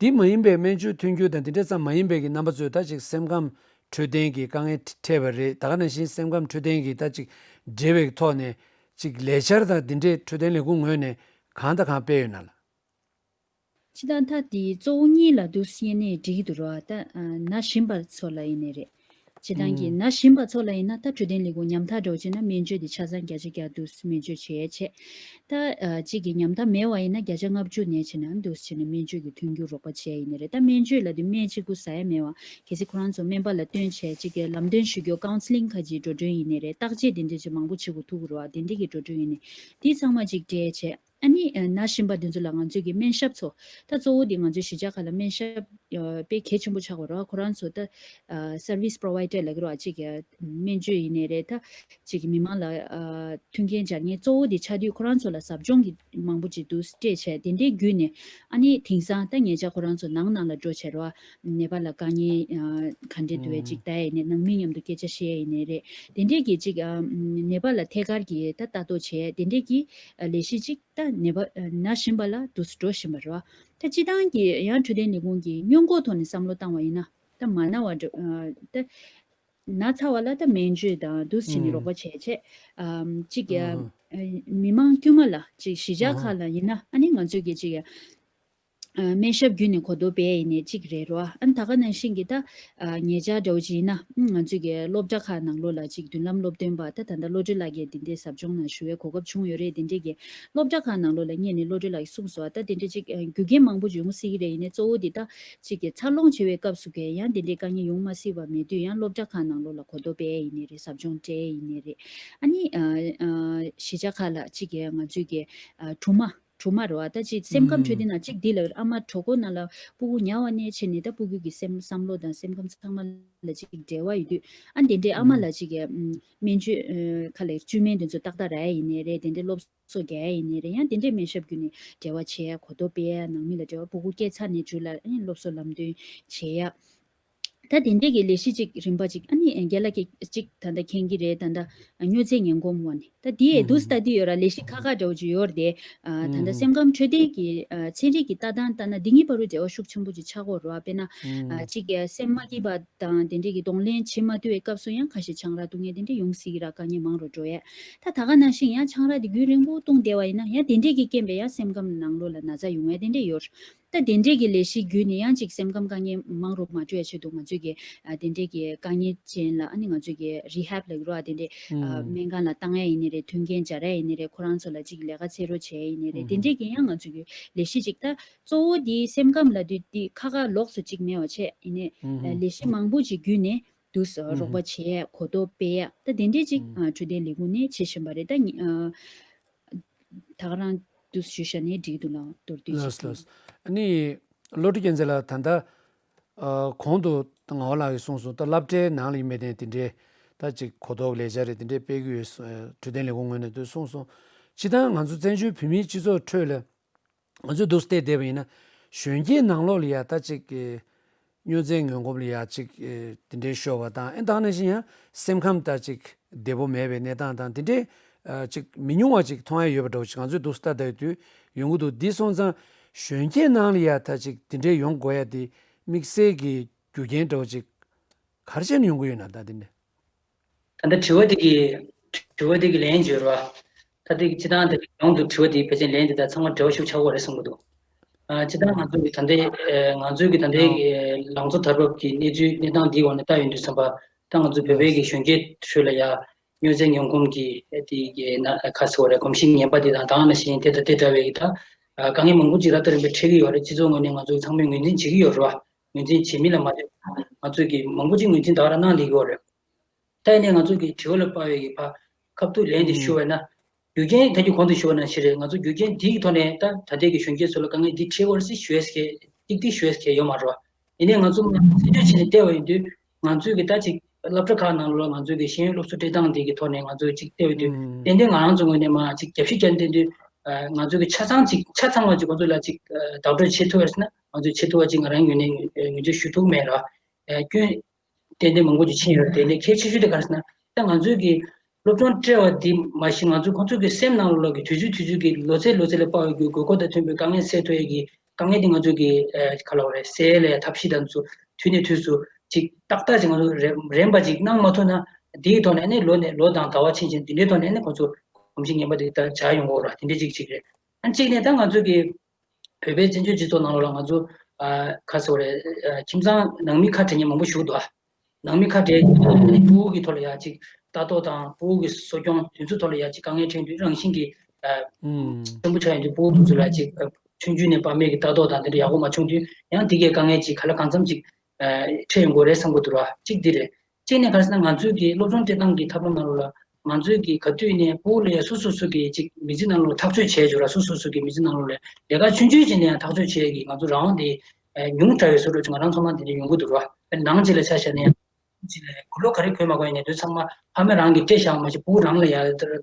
དེ་མ་ཡིན་པའི་སྨན་བཅོས་མཐུན་འགྱུར་དང་དེ་འདྲས་ཙམ་མ་ཡིན་པའི་གི་རྣམ་པ་ཚོས་ད་ཅིག་སེམས་ཁམས་འཕྲོད་བསྟེན་གྱི་དཀའ་ངལ་འཕྲད་པ་རེད། ད་ག་ནང་བཞིན་སེམས་ཁམས་འཕྲོད་བསྟེན་གྱི་ད་ཅིག་འབྲེལ་བའི་ཐོག་ནས་ཅིག་ལས་འཆར་དང་དེ་འདྲས་འཕྲོད་བསྟེན་ལས་ཁུངས་ངོས་ནས་གང་དང་གང་སྤེལ་ཡོད་ན་ལ། སྤྱིར་བཏང་ད་དེ་གཙོ་བོ་གཉིས་ལ་འདུག་སེ་ནས་འགྲིག་གི་འདུག་རོ། ད་ན་བཞིན་པ་ཚོ་ལ་ཡིན་ནའི་རེད། སྤྱིར་བཏང་གི་ཨང་ན་བཞིན་པ་ཚོ་ལ་ཡིན་ན་ད་འཕྲོད་བསྟེན་ལས་ཁུངས་ཉམ་ཐག་འདྲ་བོ་བྱས་ན་སྨན་བཅོས་དེ་ཆ་ཚང་བརྒྱ་ཆ་བརྒྱ་འདུག་སེ་སྨན་བཅོས་བྱས་བྱས། ད་གཅིག་གི་ཉམ་ཐག་མེད་པ་ཡིན་ན་བརྒྱ་ཆ་ལྔ་བཅུ་ནས་བྱས་ན་འདུག་སེ་བྱས་ནས་སྨན་བཅོས་ཀྱི་མཐུན་འགྱུར་རོགས་པ་བྱས་ཡིན་ནའི་རེད། ད་སྨན་བཅོས་ལབ་དུས་སྨན་གཅིག་པུ་ཟ་ཡ་མེད་པ་གལ་སྲིད་ཁོ་རང་ཚོ་སྨན་པ་ལ་སྟོན་བྱས་གཅིག་གི་ལམ་སྟོན་ཞུ་རྒྱུ་ཀའུན་སི་ལིང་ཁ་ཅིག་འགྲོ་གྲོན་ཡིན་ནའི་རེད། བརྟག་དཔྱད་དེ་འདྲ་ཅིག་མང་པོ་བྱེད་དགོས་ཐུག་གི་རེད་བ། དེ་འདྲ་གི་འགྲོ་གྲོན་ཡིན་ནའི་དེ་ཚང་མ་ཅིག་སྤྲད་བྱས། ཨ་ནི་ན་བཞིན་པ་དེ་ཚོ་ལ་ང་ཚོས་ཀྱི་སྨན་ཞབས་ཚོ་ད་གཙོ་བོ་དེ་ང་ཚོའི་གཞིས་ཆགས་ཁག་ལ་སྨན་ཞབས་དཔེ་གལ་ཆེན་པོ་ཆགས་པ་རེད། ཁོ་རང་ཚོ་ད་སར་བིས་པོ་རོ་ཝའི་ཌར་ལབ་ཀྱི་རེད་བ། གཅིག་གི་སྨན་བཅོས་ཡིན་ནའི་རེད། ད་གཅིག་གི་མི་མང་ལ་མཐུན་རྐྱེན་སྦྱར་མཁན་གཙོ་བོ་དེ་ཆགས་དུས་ཁོ་རང་ཚོ་ལ་ཟབ་སྦྱོང་གི་མང་པོ་ཅིག་འདུག་སྤྲད་བྱས་དེ་འདྲའི་བརྒྱུད་ནས་ཨ་ནི་དེང་སང་ད་ཉེ་ཆར་ཁོ་རང་ཚོ་ནང་ནང་ལ་འགྲོ་བྱས་རེད་བ། ནད་པ་ལ་དཀའ་ངལ་ག་འདྲས་འདུག་བས་ཅིག་ད་ཡིན་ནའི་ནང་མི་མཉམ་དུ་སྐད་ཆ་བཤད་ཡིན་ནའི་རེད། དེ་འདྲས་ཀྱི་ཅིག་ནད་པ་ལ་ཐད་ཀར་གྱི་ད་ལྟ་རྟོག་བྱས་དེ་འདྲས་ཀྱི་ལས་གཞི་ཅིག་ད་ནད་པ་ན་བཞིན་པ་ལ་འདུག་སེ་འགྲོ་བཞིན་པ་རེད་བ། ད་སྤྱི་བཏང་གི་ཡང་འཕྲོད་བསྟེན་ལས་ཁུངས་ཀྱིས་སྔོན་འགོག་ཐོག་ནས་བསམ་བློ་བཏང་བ་ཡིན་ན་ད་མ་ན་བ་འགྲོ་ད་ན་ཚ་བ་ལ་ད་སྨན་བཅོས་དང་འདུག་སེ་བྱས་ནས་རོགས་པ་བྱས་བྱས་ཅིག་མི་མང་དཀྱུས་མ་ལ་ཅིག་གཞིས་ཆགས་ཁག་ལ་ཡིན་ན་ཨ་ནི་ང་ཚོས་ཀྱི་ཅིག་སྨན་ཞབས་བརྒྱུད་ནས་གོ་རྟོགས་སྤེལ་ཡིན་ནའི་གཅིག་རེད་རོ། ཨ་ནི་ད་ག་ནང་བཞིན་གྱི་ད་ཉེ་ཆར་འདྲ་བོ་ཅིག་ཡིན་ན་ང་ཚོས་ཀྱི་སློབ་གྲྭ་ཁག་ནང་ལོགས་ལ་ཅིག་མདུན་ལམ་སློབ་སྟོན་པ་ད་ད་ལྟ་བློ་གྲོས་ལགས་ཀྱིས་འདི་འདྲའི་ཟབ་སྦྱོང་ནང་ཞུ་བའི་གོ་སྐབས་བྱུང་ཡོད་རེད། དེ་འདྲས་ཀྱི་སློབ་གྲྭ་ཁག་ནང་ལོགས་ལ་སྔོན་ནས་བློ་གྲོས་ལགས་ཀྱིས་གསུངས་སོང་། ད་དེ་འདྲས་ཅིག་རྒྱུ་རྐྱེན་མང་པོ་ཅིག་ཡོང་སྲིད་ཀྱི་རེད། ཡིན་ནའི་གཙོ་བོ་འདི་ད་ཅིག་གི་འཚར་ལོངས་བྱེད་པའི་སྐབས་སུ་གི་ཡང་དེ་འདྲའི་དཀའ་ངལ་ཡོང་མ་སྲིད་པ་མེད་དུས་ཡང་སློབ་གྲྭ་ཁག་ནང་ལོགས་ལ་གོ་རྟོགས་སྤེལ་ཡིན་ནའི་རེད། ཟབ་སྦྱོང་སྤྲད་ཡིན་ནའི་རེད། ཨ་ནི་གཞིས་ཆགས་ཁག་ལ་ཅིག་གི་ང་ཚོས་ཀྱི་སྦྲུམ་མ་སྦྲུམ་མ་རེད་བ། ད་ཅིག་སེམས་ཁམས་འཕྲོད་བསྟེན་ནང་གཅིག་འདི་ལ་ཨ་མ་གྲོད་ཁོག་ནང་ལ་སྤུ་གུ་ཉར་བ་ནས་བྱས་ནས་ད་སྤུ་གུ་གི་སེམས་བསམ་བློ་དང་སེམས་ཁམས་ཚང་མ་ལ་ཅིག་འབྲེལ་བ་ཡོད་དུས་ཨ་དེ་འདྲའི་ཨ་མ་ལ་ཅིག་གི་སྨན་བཅོས་ཁ་ལས་བཅོས་མིན་དེ་ཚོ་ཏག་ཏག་རག་ཡ་ཡིན་ནའི་རེད། དེ་འདྲའི་སློབ་གསོ་རྒྱག་ཡ་ཡིན་ནའི་རེད། ཡང་དེ་འདྲའི་སྨན་ཞབས་བརྒྱུད་ནས་འབྲེལ་བ་བྱེད་ཡ་གོ་རྟོགས་སྤེལ་ཡ་ནང་མི་ལ་འབྲེལ་བ་སྤུ་གུ་སྐྱེས་ཚར་ནས་མཇུག་ལ་ཨ་ནི་སློབ་གསོ་ལམ་སྟོན་བྱེད་ཡ། ད་དེ་འདྲས་ཀྱི་ལས་གཞི་གཅིག་རིམ་པ་གཅིག་ཨ་ནི་རྒན་ལགས་ཀྱིས་གཅིག་ད་ལྟ་མཁྱེན་གྱི་རེད། ད་ལྟ་སྨྱོ་རྫས་ངན་གོམས་བ་ནི་ད་དེ་ཨེ་འདུག་སེ་ལྟ་དུས་ཡོད་ར། ལས་གཞི་ཁག་ཁག་འདྲ་བོ་ཅིག་ཡོད་རེད་དེ། ད་ལྟ་སེམས་ཁམས་འཕྲོད་བསྟེན་གྱི་ཚན་རིག་གི་ལྟ་སྟངས་ལྟ་ན་འདི་གཉིས་བར་དུ་འབྲེལ་བ་ཤུགས་ཆེན་པོ་ཅིག་ཆགས་ཀྱི་ཡོད་རེད་བ། དཔེར་ན་གཅིག་གི་སེམས་མ་སྐྱིད་པ་དང་དེ་འདྲས་ཀྱི་གདོང་ལེན་བྱེད་མ་ཐུབ་པའི་སྐབས་སུ་ཡང་ཁ་ཤས་ཆང་རག་བཏུང་ཡས་དེ་འདྲས་ཡོང་སྲིད་ཀྱི་ར། དཀའ་ངལ་མང་རུ་འགྲོ་ཡས། ད་ད་ག་ནང་བཞིན་ཡང་ཆང་རག་དེ་རྒྱུན་རིང་པོ་བཏུང་བསྡད་པ་ཡིན་ན་ཡང་དེ་འདྲས་ཀྱི་རྐྱེན་པས་ཡང་སེམས་ཁམས་ནང་ལོགས་ལ་ན་ཚ་ཡོང་ཡས་དེ་འདྲས་ཡོད། ད་དེ་འདྲས་ཀྱི་ལས་གཞི་བརྒྱུད་ནས་ཡང་ཅིག་སེམས་ཁམས་དཀའ་ངལ་མང་རུ་མ་འགྲོ་ཡ་ཆེད་དུ་ང་ཚོས་ཀྱི་ཨ་དེ་འདྲས་ཀྱི་དཀའ་ངལ་ཅན་ལ་ཨ་ནི་ང་ཚོས་ཀྱི་རི་ཧེབ་ལབ་ཀྱི་རེད་བ། དེ་འདྲས་ཨ་སྨན་ཁང་ལ་བཏང་ཡ་ཡིན་ནི་རེད། མཐུན་རྐྱེན་སྦྱར་ཡ་ཡིན་ནི་རེད། ཁོ་རང་ཚོ་ལ་ཅིག་ལས་ཀ་འཚོལ་རོགས་བྱས་ཡ་ཡིན་ནི་རེད། དེ་འདྲས་ཀྱི་ཡང་ང་ཚོས་ཀྱི་ལས་གཞི་ཅིག་ད་གཙོ་བོ་དེ་སེམས་ཁམས་ལབ་དུས་དེ་ཁག་ཁག་ལོགས་སུ་ཅིག་མེད་པ་བྱས་ཡིན་ནི་ལས་གཞི་མང་པོ་ཅིག་བརྒྱུད་ནས་འདུག་སེ་རོགས་པ་བྱས་ཡ་གོ་རྟོགས་སྤེལ་ཡ་ད་དེ་འདྲས་ཅིག་འཕྲོད་བསྟེན་ལས་ཁུངས་ནས་བྱེད་བཞིན་པ་རེད། ད་ཉི་ཨ། ད་ག་རང་དུ་ཞུ་ཤ་ནས་འགྲིག་འདུག་ལ་མདོར་བསྡུས་ལགས་ཤིག་ལགས། ཨ་ནི་བློ་གྲོས་རྒྱལ་མཚན་ལགས། ད་ལྟ་ཨ་གོང་དུ་ངག་དབང་ལགས་ཀྱིས་གསུངས་སོང་། ད་སློབ་གྲྭའི་ནང་ལ་ཡིན་མིན་དེ་དེ་འདྲའི་ད་ཅིག་གོ་རྟོགས་ལས་འཆར་རེ་དེ་འདྲའི་སྤེལ་གྱི་ཡོད་ཟེར་འཕྲོད་བསྟེན་ལས་ཁུངས་ངོས་ནས་དུ་གསུངས་སོང་། སྤྱིར་བཏང་ང་ཚོ་བཙན་བྱོལ་བོད་མིའི་སྤྱི་ཚོགས་ཁྲོད་ལ་ང་ཚོས་འདུག་སེ་བལྟས་བསྡད་པ་ཡིན་ན་གཞོན་སྐྱེས་ནང་ལོགས་ལ་ཡ་ད་ཅིག་གི་སྨྱོ་རྫས་ངན་གོམས་ལ་ཡ་ཅིག་ཨེ་དེ་འདྲའི་ཤོར་བ་དང་ཨེ་ད་ག་ནང་བཞིན་ཡང་སེམས་ཁམས་ད་ཅིག་བདེ་པོ་མེད་པའི་གནས་སྟངས་དང་དེ་འདྲའི་ཨ་ཅིག་མི་ཉུང་བ་ཅིག་མཐོང་ཡ་ཡོད་པ་འདྲ་བོ་ཅིག་ང་ཚོས་འདུག་སེ་ལྟ་བསྡད་དུས་ཡོང་གི་འདུག་འདི་སོང་ཙང་གཞོན་སྐྱེས་ནང་ལ་ཡ་ད་ཅིག་དེ་འདྲའི་ཡོང་དགོས་ཡ་དེ་དམིགས་བསལ་གྱི་རྒྱུ་རྐྱེན་འདྲ་བོ་ཅིག་ག་རེ་བྱས་ནས་ཡོང་གི་ཡོད་ན་ད་དེ་འདྲ། ད་ལྟ་དྲི་བ་དེ་གི་དྲི་བ་དེ་གི་ལན་བརྗོད་རོགས། ད་ལྟའི་སྤྱི་བཏང་དེ་ཡོངས་སུ་དྲི་བ་དེའི་ཕལ་ཆེར་ལན་དེ་དང་ཚང་མ་འབྲེལ་བ་ཤུགས་ཆགས་པ་རེད་བསམ་གྱི་འདུག་ཨ། སྤྱི་བཏང་ང་ཚོ་གི་ད་ལྟའི་ཨ། ང་ཚོའི་གི་ད་ལྟའི་ཨ། གི་ལང་ཚོ་དར་བབ་ཀྱི་གནས་ཚུལ་གནས་སྟངས་འདིའི་འོག་ནས་ལྟ་ཡོང་དུས་ཙམ་པ། ད་ང་ཚོ་བོད་པའི་གི་གཞོན་སྐྱེས་ཁྲོད་ལ་ཡ་སྨྱོ་རྫས་ཉོ་སྒོམ་གྱི་དེ་གི་ན་ཁ་གསོ་བ་རེད། གོམས་གཤིས་ངན་པ་དེ་དང་དེ་ནང་བཞིན་དེ་དང་དེ་འདྲ་བའི་གི་ད་ཨ། དཀའ་ངལ་མང་པོ་ཅིག་རབ་དང་རིམ་པས་འཕྲད་ཀྱི་ཡོད་རེད། སྤྱི་ཚོགས་ངོས་ནས་ང་ཚོ་ཚང་མས་ངོས་འཛིན་བྱེད་ཀྱི་ཡོད་རེད་བ། ངོས་འཛིན་བྱེད་མིན་ལ་མ་ལྟོས་ང་ཚོས་གི་མང་པོ་ཅིག་ངོས་འཛིན་ད་ག་རང་གནང་བསྡད་ཀྱི་ཡོད་རེད། ད་ཡིན་ནའི་ང་ཚོ་གི་དྲི་བ་ལ་དཔག་པའི་གི་ཕ་ཁབ་ཏུ་ལན་དེ་ཞུ་བས་ན། རྒྱུ་རྐྱེན་ད་རྒྱུ་གོང་དུ་ཞུ་བ་ནང་བཞིན་རེད། ང་ཚོ་རྒྱུ་རྐྱེན་འདིའི་ཐོག་ནས་ད་ད་ལྟའི་གི་གཞོན་སྐྱེས་ཚོ་ལ་དཀའ་ངལ་འདི་འཕྲད་ཀྱི་ཡོད་རེད་ཟེར་ཞུ་ཡས་ཀྱི་ཏིག་ཏིག་ཞུ་ཡས་ཀྱི་ཡོད་མ་རེད་བ། ཡིན་ནའི་ང་ཚོ་མ་རྩད་གཅོད་བྱས་ནས་བལྟས་པ་ཡིན་དུས་ང་ཚོས་གི་ད་ཅིག་སློབ་གྲྭ་ཁག་ནང་ལོགས་ང་ཚོས་གི་ཤེས་ཡོན་སློབ་གསོ་སྤྲད་སྟངས་འདི་གི་ཐོག་ནས་ང་ཚོས་ཅིག་བལྟས་པ་ཡིན་དུས་ཏན་ཏན་ང་རང་ཚོ་ངོས་ནས་མ་ཅིག་རྒྱབ་བཤིག་བརྒྱབ་བསྡད་དུས་ང་ཚོས་གི་ཆ་ཚང་ཅིག་ཆ་ཚང་བ་ཅིག་ཁོང་ཚོ་ལ་ཅིག་བདག་སྤྲོད་བྱེད་ཐུབ་པ་ཡིན་ན་ང་ཚོས་བྱེད་ཐུབ་པ་ཅིག་ང་རང་ངོས་ནས་ངོས་འཛིན་ཞུ་ཐུབ་མེད་ར། སྐྱོན། ཏན་ཏན་མང་པོ་ཅིག་ཕྱིན་ཡོད་རེད། དེ་ནས་གལ་ཆེ་ཤོས་དེ་ག་རེ་ཟེར་ན། ད་ང་ཚོའི་གི་སློབ་སྦྱོང་སྤྲད་པ་འདི་མ་གཞི་ང་ཚོ་ཁོང་ཚོ་གི་སེམས་ནང་ལོགས་ཀྱི་དུས་ཚོད་དུས་ཚོད་ཀྱི་ལོ་ཚད་ལོ་ཚད་ལ་དཔག་པའི་གི་དགོས་མཁོ་དང་མཐུན་པའི་དཀའ་ངལ་སེལ་ཐུབ་ཡས་ཀྱི་དཀའ་ངལ་དེ་ང་ཚོ་གི་ཨ། ག་ལབ་དགོས་རེད། སེལ་ཡས་ལ་ཡ་ཐབས་ཤེས་དང་ཚོ་དུས་ནས་དུས་སུ་ཅིག་ཏག་ཏག་ཅིག་ང་ཚོ་རེམ་རེམ་པ་ཅིག་གནང་མ་ཐུབ་ན་འདིའི་ཐོག་ནས་ནི་ལོ་ནས་ལོ་དང་ཟླ་བ་ཕྱིན་ཕྱིན་འདི་འདྲའི་ཐོག་ནས་ནི་ཁོང་ཚོ་གོམས་གཤིས་ངན་པ་དེ་ལྟར་ཆགས་ཡོང་གི་ཡོད་རེད། དེ་འདྲའི་ཅིག་ཅིག་རེད། ཨ། གཅིག་ནས་ད་ང་ཚོ་གི་བོད་པའི་བཙན་བྱོལ་སྤྱི་ཚོགས་ནང་ལོགས་ལ་ང་ཚོ་ཨ། ག་ཟེར་དགོས་རེད། ཨ། ཁྱིམ་ཚང་ནང་མི་ཁ་བྲལ་མཁན་མང་པོ་ཞིག་འདུག་ཨ། ནང་མི་ཁ་བྲལ་ནས་ཕྲུ་གུ་གི་ཐོག་ལ་ཡ་ཅིག་ལྟ་རྟོག་དང་ཕྲུ་གུ་གི་གསོ་སྐྱོང་དེ་ཚོའི་ཐོག་ལ་ཡ་ཅིག་དཀའ་ངལ་འཕྲད་དུས་རང་བཞིན་གྱིས་ཨ། ཆེན་པོ་ཆགས་ཡོང་དུས་ཕྲུ་གུ་དེ་ཚོ་ལ་ཅིག་ཨ། ཆུང་ཆུང་ནས་ཕ་མས་ཀྱི་ལྟ་རྟོག་དང་དེ་འདྲ་ཡག་པོ་མ་བྱུང་དུས་ཡང་དེ་གའི་དཀའ་ངལ་ཅིག་ག་ལ་གང་འཚམ་ཅིག་ཨ། འཕྲད་ཡོང་གི་རེད་བསམ་གྱི་འདུག་ར། གཅིག་འདི་རེད། གཅིག་ནས་ག་རེ་ཟེར་ན་ང་ཚོའི་གི་སློབ་སྦྱོང་སྤྲད་སྟངས་ཀྱི་ཐབས་ལམ་ནང་ལོགས་ལ་ང་ཚོའི་གི་ག་དུས་ནས་ཕྲུ་གུ་ལ་ཡ་སོ་སོ་སོ་གི་ཅིག་མི་ཚེ་ནང་ལོགས་ཐག་གཅོད་བྱས་བྱུང་ར། སོ་སོ་སོ་གི་མི་ཚེ་ནང་ལོགས་ལ་ལས་ཀ་ཆུང་ཆུང་བྱས་ནས་ཡང་ཐག་གཅོད་བྱས་ཀྱི་ང་ཚོ་རང་དབང་དེ་ཉུང་དྲགས་པའི་བཟོ་འདྲ་ཅིག་ང་རང་ཚོ་མ་དེ་འདྲ་ཡོང་གི་འདུག་ར། ནང་ཆེ་ལ་ཆ་བཞག་ན་ཡང་ཆེ་ལ་དགུང་ལོ་ག་རེ་འཁོར་མ་འཁོར་ཡིན་ནའི་དུས་ཚང་མ་ཕ་མས་རང་གི་སྤྲད་བཞག་མ་གཞི་ཕྲུ་གུ་རང་ལ་ཡ་འདོད་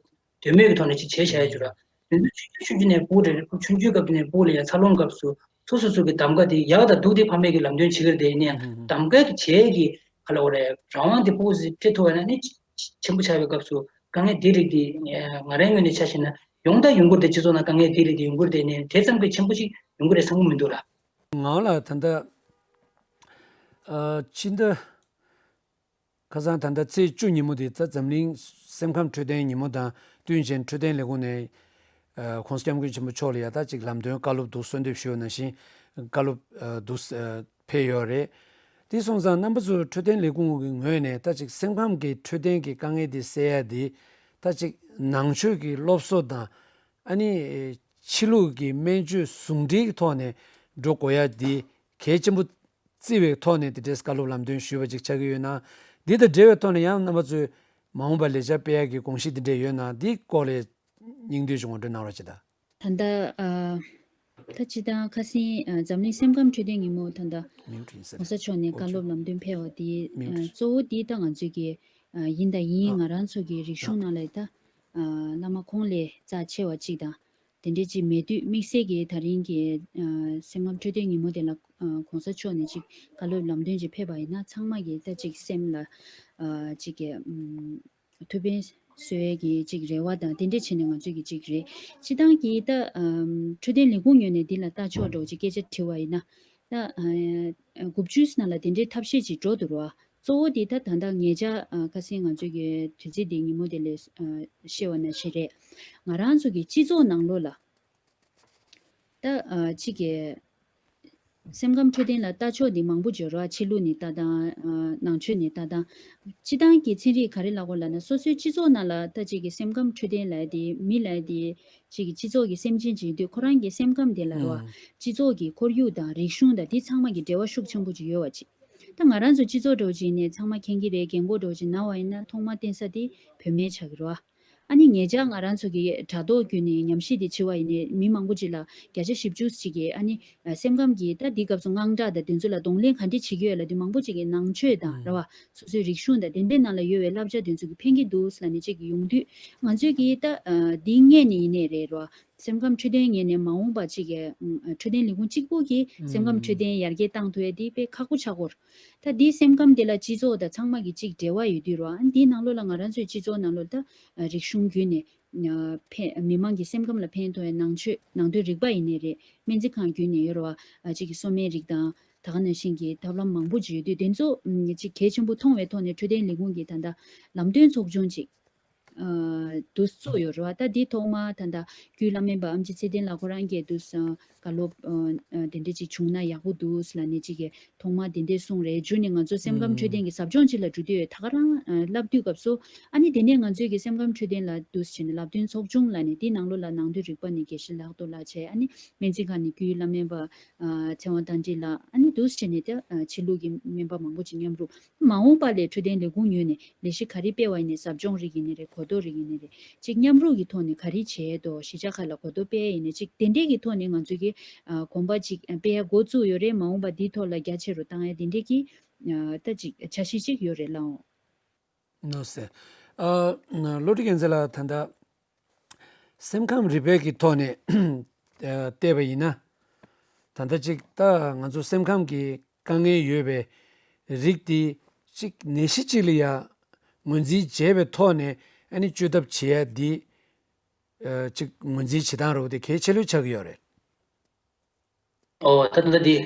མོས་ཀྱི་ཐོག་ནས་ཅིག་བྱས་བཞག་བྱུང་ར། དེ་ཚོ་ཆུང་ཆུང་ཆུང་ཆུང་ནས་ཕྲུ་གུ་རེ་རེ་ཆུང་ཆུང་སྐབས་དེ་ནས་ཕྲུ་གུ་ལ་ཡ་འཚར་ལོངས་སྐབས་སུ་སོ་སོ་སོ་གི་གདམ་ག་དེ་ཡག་དང་སྡུག་དེ་ཕ་མས་ཀྱི་ལམ་སྟོན་བྱེད་ཀྱི་རེད། དེ་ནས་གདམ་ག་གི་བྱེད་ཀྱི་ག་ལ་བ་རེད། རང་དབང་དེ་ཕྲུ་གུ་ཚོས་སྤྲད་ཐུབ་པ་ན་ནི་ཆེན་པོ་ཆགས་པའི་སྐབས་སུ་དཀའ་ངལ་དེ་རིགས་དེ་ང་རའི་ངོས་ནས་ཆ་བཞག་ན་ཡོང་ད་ཡོང་གི་རེད། སྤྱི་ཚོགས་ནང་དཀའ་ངལ་དེ་རིགས་དེ་ཡོང་གི་རེད། དེ་ནས་དེ་ཙམ་གྱི་ཆེན་པོ་ཞིག་ཡོང་གི་རེད་བསམ་གྱི་མི་འདུག་ར། ངའོ་ལ་ད་ལྟ་ཨ། ཕྱི་ཟླ། ཁ་སང་ད་ལྟ་ཚེས་བཅུ་ཉིན་མོ་དེ་ད་འཛམ་གླིང་སེམས་ཁམས་འཕྲོད་བསྟེན་ཉིན་མོ་དང་བསྟུན་བྱས་འཕྲོད་བསྟེན་ལས་ཁུངས་ནས་ཨ། ༸གོང་ས་༸སྐྱབས་མགོན་ཆེན་པོ་མཆོག་ལ་ཡ་ད་ཅིག་ལམ་སྟོན་བཀའ་སློབ་འདུག་གསོལ་འདེབས་ཞུས་པ་ནང་བཞིན་བཀའ་སློབ་ཨ། འདུག་ཨ། ཕེབས་ཡོད་རེད། དེ་སོང་ཙང་རྣམ་པ་ཚོ་འཕྲོད་བསྟེན་ལས་ཁུངས་ཀྱི་ངོས་ནས་ད་ཅིག་སེམས་ཁམས་ཀྱི་འཕྲོད་བསྟེན་གྱི་དཀའ་ངལ་དེ་སེལ་ཡ་དེ་ད་ཅིག་ནང་ཆོས་ཀྱི་སློབ་གསོ་དང་ཨ་ནི་ཕྱི་ལུགས་ཀྱི་སྨན་བཅོས་ཟུང་འབྲེལ་གྱི་ཐོག་ནས་འགྲོ་དགོས་ཡ་དེ་གལ་ཆེན་པོ་བརྩི་བའི་ཐོག་ནས་དེ་འདྲའི་བཀའ་སློབ་ལམ་སྟོན་ཞུས་པ་ཅིག་ཆགས་ཀྱི་ཡོད་ན། འདི་དང་འབྲེལ་བའི་ཐོག་ནས་ཡང་རྣམ་པ་ཚོས་མ་འོངས་པར་ལས་འཆར་སྤེལ་ཡག་གི་དགོངས་གཞི་འདི་འདྲ་ཡོད་ན་འདིའི་སྐོར་ལ་སྙིང་བསྡུས་ཤིག་ངོ་སྤྲོད་གནང་རོགས་བྱེད་དང་། ད་ལྟ་ཨ། ད་སྤྱིར་བཏང་ཁ་སང་ཨ། འཛམ་གླིང་སེམས་ཁམས་འཕྲོད་བསྟེན་ཉིན་མོ་ད་ལྟ་༸གོང་ས་མཆོག་ནས་བཀའ་སློབ་ལམ་སྟོན་ཕེབས་པ་དེ་ཨ། གཙོ་བོ་དེ་ད་ང་ཚོའི་གི་ཨ། ཡིན་དང་ཡིན་ང་རང་ཚོ་གི་རིག་གཞུང་ནང་ལ་ད་ཨ། བླ་མ་ཁོང་ལས་རྩ་ཆེ་བ་གཅིག་དང་། དེ་འདྲའི་ཅིག་མེད་དུས་དམིགས་བསལ་གྱི་ད་རིང་གི་ཨ། སེམས་ཁམས་འཕྲོད་བསྟེན་ཉིན་མོ་དེ་ལ་ཨ། ༸གོང་ས་མཆོག་ནས་ཅིག་བཀའ་སློབ་ལམ་སྟོན་ཅིག་ཕེབས་པ་ཡིན་ན་ཚང་མ་གི་ད་ཅིག་སེམས་ལ་ཨ། ཅིག་གི་ཨམ། ཐུགས་ཕན་གསོས་ཡས་ཀྱི་ཅིག་རེ་བ་དང་དེ་འདྲ་བྱས་ནས་ང་ཚོས་ཀྱི་ཅིག་རེད། སྤྱིར་བཏང་གི་ད་ཨམ། འཕྲོད་བསྟེན་ལས་ཁུངས་ངོས་ནས་འདི་ལ་ལྟ་ཕྱོགས་འདྲ་བོ་ཅིག་སྐད་ཆ་དྲི་བ་ཡིན་ན་ད་ཨ། དགུ་བཅུའི་ནང་ལ་དེ་འདྲའི་ཐབས་ཤེས་ཅིག་འགྲོ་འདུག་རོ། གཙོ་བོ་དེ་ད་ད་ལྟ་ཉེ་ཆར་ཨ། ཁ་སང་ང་ཚོས་ཀྱི་དུས་ཚིགས་འདི་ཉིན་མོ་དེ་ལ་ཨ། བཤད་པ་ནང་བཞིན་རེད། ང་རང་ཚོ་གི་སྤྱི་ཚོགས་ནང་ལོགས་ལ་ད་ཨ། ཅིག་གི་སེམས་ཁམས་འཕྲོད་བསྟེན་ལ་ལྟ་ཕྱོགས་འདི་མང་པོ་ཡོད་རེད་བ། ཕྱི་ལུགས་ནས་ལྟ་སྟངས་ཨ། ནང་ཆོས་ནས་ལྟ་སྟངས། སྤྱིར་བཏང་གི་ཚན་རིག་ག་རེ་ལབ་དགོས་ལབ་ན་སོ་སོའི་སྤྱི་ཚོགས་ནང་ལ་ད་ཅིག་གི་སེམས་ཁམས་འཕྲོད་བསྟེན་ལབ་ཡ་དེ་མི་ལབ་ཡ་དེ་ཅིག་གི་སྤྱི་ཚོགས་ཀྱི་སེམས་ཅན་ཅིག་ཡིན་དུས་ཁོ་རང་གི་སེམས་ཁམས་དེ་ལ་རེད་བ། སྤྱི་ཚོགས་ཀྱི་ཁོར་ཡུག་དང་རིག་གཞུང་དང་དེ་ཚང་མ་གི་འབྲེལ་བ་ཤུགས་ཆེན་པོ་ཅིག་ཡོད་བ་ཅིག་ད་ང་རང་ཚོ་སྤྱི་ཚོགས་འདྲ་བོ་ཅིག་ཡིན་ནའི་ཚང་མ་མཁྱེན་གྱི་རེད། རྒན་གོག་འདྲ་བོ་ཅིག་ན་བ་ཡིན་ན་ཐོག་མ་བསྟེན་ས་དེ་བུད་མེད་ཆགས་ཀྱི་རེད་བ། ཨ་ནི་ཉེ་ཆར་ང་རང་ཚོ་གི་དྲ་ཐོག་བརྒྱུད་ནས་ཉམས་ཞིབ་དེ་བྱས་པ་ཡིན་ནའི་མི་མང་པོ་ཅིག་ལ་བརྒྱ་ཆ་བཞི་བཅུ་ཅིག་གིས་ཨ་ནི་ཨ། སེམས་ཁམས་ཀྱི་ད་འདི་སྐབས་སུ་དངངས་སྐྲག་དང་དེ་ཚོ་ལ་གདོང་ལེན་ག་འདྲས་བྱེད་ཀྱི་ཡོད་ལབ་དུས་མང་པོ་ཅིག་གིས་ནང་ཆོས་དང་རེད་བ། སོ་སོའི་རིག་གཞུང་དང་དེ་འདྲའི་ནང་ལ་ཡོད་པའི་བསླབ་བྱ་དེ་ཚོ་གིས་ཕན་གྱི་འདུག་ལབ་ནས་ཅིག་ཡོང་དུས་ང་ཚོས་ཀྱིས་ད་ཨ། འདི་སྔས་ནས་ཡིན་ནའི་རེད་རོ། སེམས་ཁམས་འཕྲོད་བསྟེན་ངོས་ནས་མ་འོངས་པ་ཅིག་གི་ཨ། འཕྲོད་བསྟེན་ལས་ཁུངས་གཅིག་པུ་གིས་སེམས་ཁམས་འཕྲོད་བསྟེན་ཡར་རྒྱས་བཏང་ཐུབ་ཡ་དེ་དཔེ་ཁག་པོ་ཆགས་ཀྱི་ཡོད་རེད། ད་འདིའི་སེམས་ཁམས་དེ་ལ་སྤྱི་ཚོགས་དང་ཚང་མ་གི་ཅིག་འབྲེལ་བ་ཡོད་དུས་རོ། ཨ། འདིའི་ནང་ལོགས་ལ་ང་རང་ཚོའི་སྤྱི་ཚོགས་ནང་ལོགས་ད་ཨ། རིག་གཞུང་བརྒྱུད་ནས་ཨ། ཕན། མི་མང་གི་སེམས་ཁམས་ལ་ཕན་ཐོགས་ཡ་ནང་ཆོས་ནང་དོན་རིག་པ་ཡིན་ནའི་རེད། སྨན་རྩིས་ཁང་བརྒྱུད་ནས་ཡོད་རེད་བ། ཨ། ཅིག་གི་གསོ་སྨན་རིགས་དང་ད་ག་ནང་བཞིན་གྱི་ཐབས་ལམ་མང་པོ་ཅིག་ཡོད་དུས་དེ་ཚོ་ཨ། ཅིག་གལ་ཆེན་པོ་མཐོང་བའི་ཐོག་ནས་འཕྲོད་བསྟེན་ལས་ཁུངས་ཀྱིས་ད་ལྟ་ལམ་སྟོན་ཚོགས་ཆུང་ཅིག་ ཨ་དུ་བཙུགས་ཡོད་རེད་བ། ད་འདི་ཐོག་མ་ད་ལྟ་སྐུའི་བླ་སྨན་པ་ཨེམ་ཆི་ཚེ་བརྟན་ལགས་ཁོ་རང་གིས་དུ་བཀའ་སློབ་ཨ་དེ་འདྲ་ཅིག་བྱུང་ན་ཡག་པོ་འདུག་ལབ་ནས་ཅིག་གིས་ཐོག་མ་དེ་འདྲ་གསུངས་རེད། རྗེས་ནས་ང་ཚོ་སེམས་ཁམས་འཕྲོད་བསྟེན་གྱི་ཟབ་སྦྱོང་ཅིག་ལ་འགྲོ་དུས་ད་ག་རང་ཨ་བསླབ་དུས་སྐབས་སུ་ཨ་ནི་དེ་ནས་ང་ཚོས་ཀྱི་སེམས་ཁམས་འཕྲོད་བསྟེན་ལ་འདུག་བྱས་ནས་བསླབ་སྟོན་ཚོགས་ཆུང་ལབ་ནས་དེའི་ནང་ལོགས་ལ་ནང་དོན་རིག་པ་ནས་དགེ་བཤེས་ལགས་དོ་ལགས་བྱས། ཨ་ནི་སྨན་རྩིས་ཁང་ནས་སྐུའི་བླ་སྨན་པ་ཨ་ཚེ་དབང་རྟ་མགྲིན་ལགས། ཨ་ནི་འདུག་བྱས་ནས་ད་ཨ་ཕྱི་ལུགས་ཀྱི་སྨན་པ་མང་པོ་ཅིག་མཉམ་རུབ། མ་འོངས་པ་ལ་འཕྲོད་བསྟེན་ལས་ཁུངས་ངོས་ནས་ལས་གཞི་ག་རེ་སྤེལ་བ་ཡིན་ནའི་ཟབ་སྦྱོང་རིགས་ཡིན་ནའི་རེད། གོ་རྟོགས་རིགས་ཡིན་ནའི་རེད། ཅིག་མཉམ་རུབ་ཀྱི་ཐོག་ནས་ག་རེ་བྱས་འདུག་གཞིས་ཆགས་ཁག་ལ་གོ་རྟོགས་སྤེལ་ཡིན་ནའི་ཅིག་དེ་འདྲས་ཀྱི་ཐོག་ནས་ང་ཚོས་ཀྱི་ཨ་གོམ་པ་ཅིག་སྤེལ་ཡ་འགོ་བཙུགས་ཡོད་རེད། མ་འོངས་པ་འདིའི་ཐོག་ལ་རྒྱ་ཆེ་རུ་བཏང་ཡ་དེ་འདྲས་ཀྱི་ཨ་ད་ཅིག་འཆར་གཞི་ཅིག་ཡོད་རེད་ལགས། ནོ་སེ། ཨ་བློ་གྲོས་རྒྱལ་མཚན་ལགས། ད་ལྟ་སེམས་ཁམས་རིག་པའི་གི་ཐོག་ནས་ཨ་བལྟས་པ་ཡིན་ན། ད་ལྟ་ཅིག་ད་ང་ཚོ་སེམས་ཁམས་ཀྱི་དཀའ་ངལ་ཡོད་པའི་རིགས་དེ་ཅིག་ནད་གཞི་ཅིག་ལ་ཡ་ངོས་འཛིན་བྱས་པའི་ཐོག་ནས་ཨ་ནི་བཅོས་ཐབས་བྱེད་ཡ་འདི་ཨ་ཅིག་ངོས་འཛིན་བྱེད་སྟངས་རོགས་དེ་གལ་ཆེ་ལོས་ཆགས་ཀྱི་ཡོད་རེད། ཨོ་ད་ད་འདི།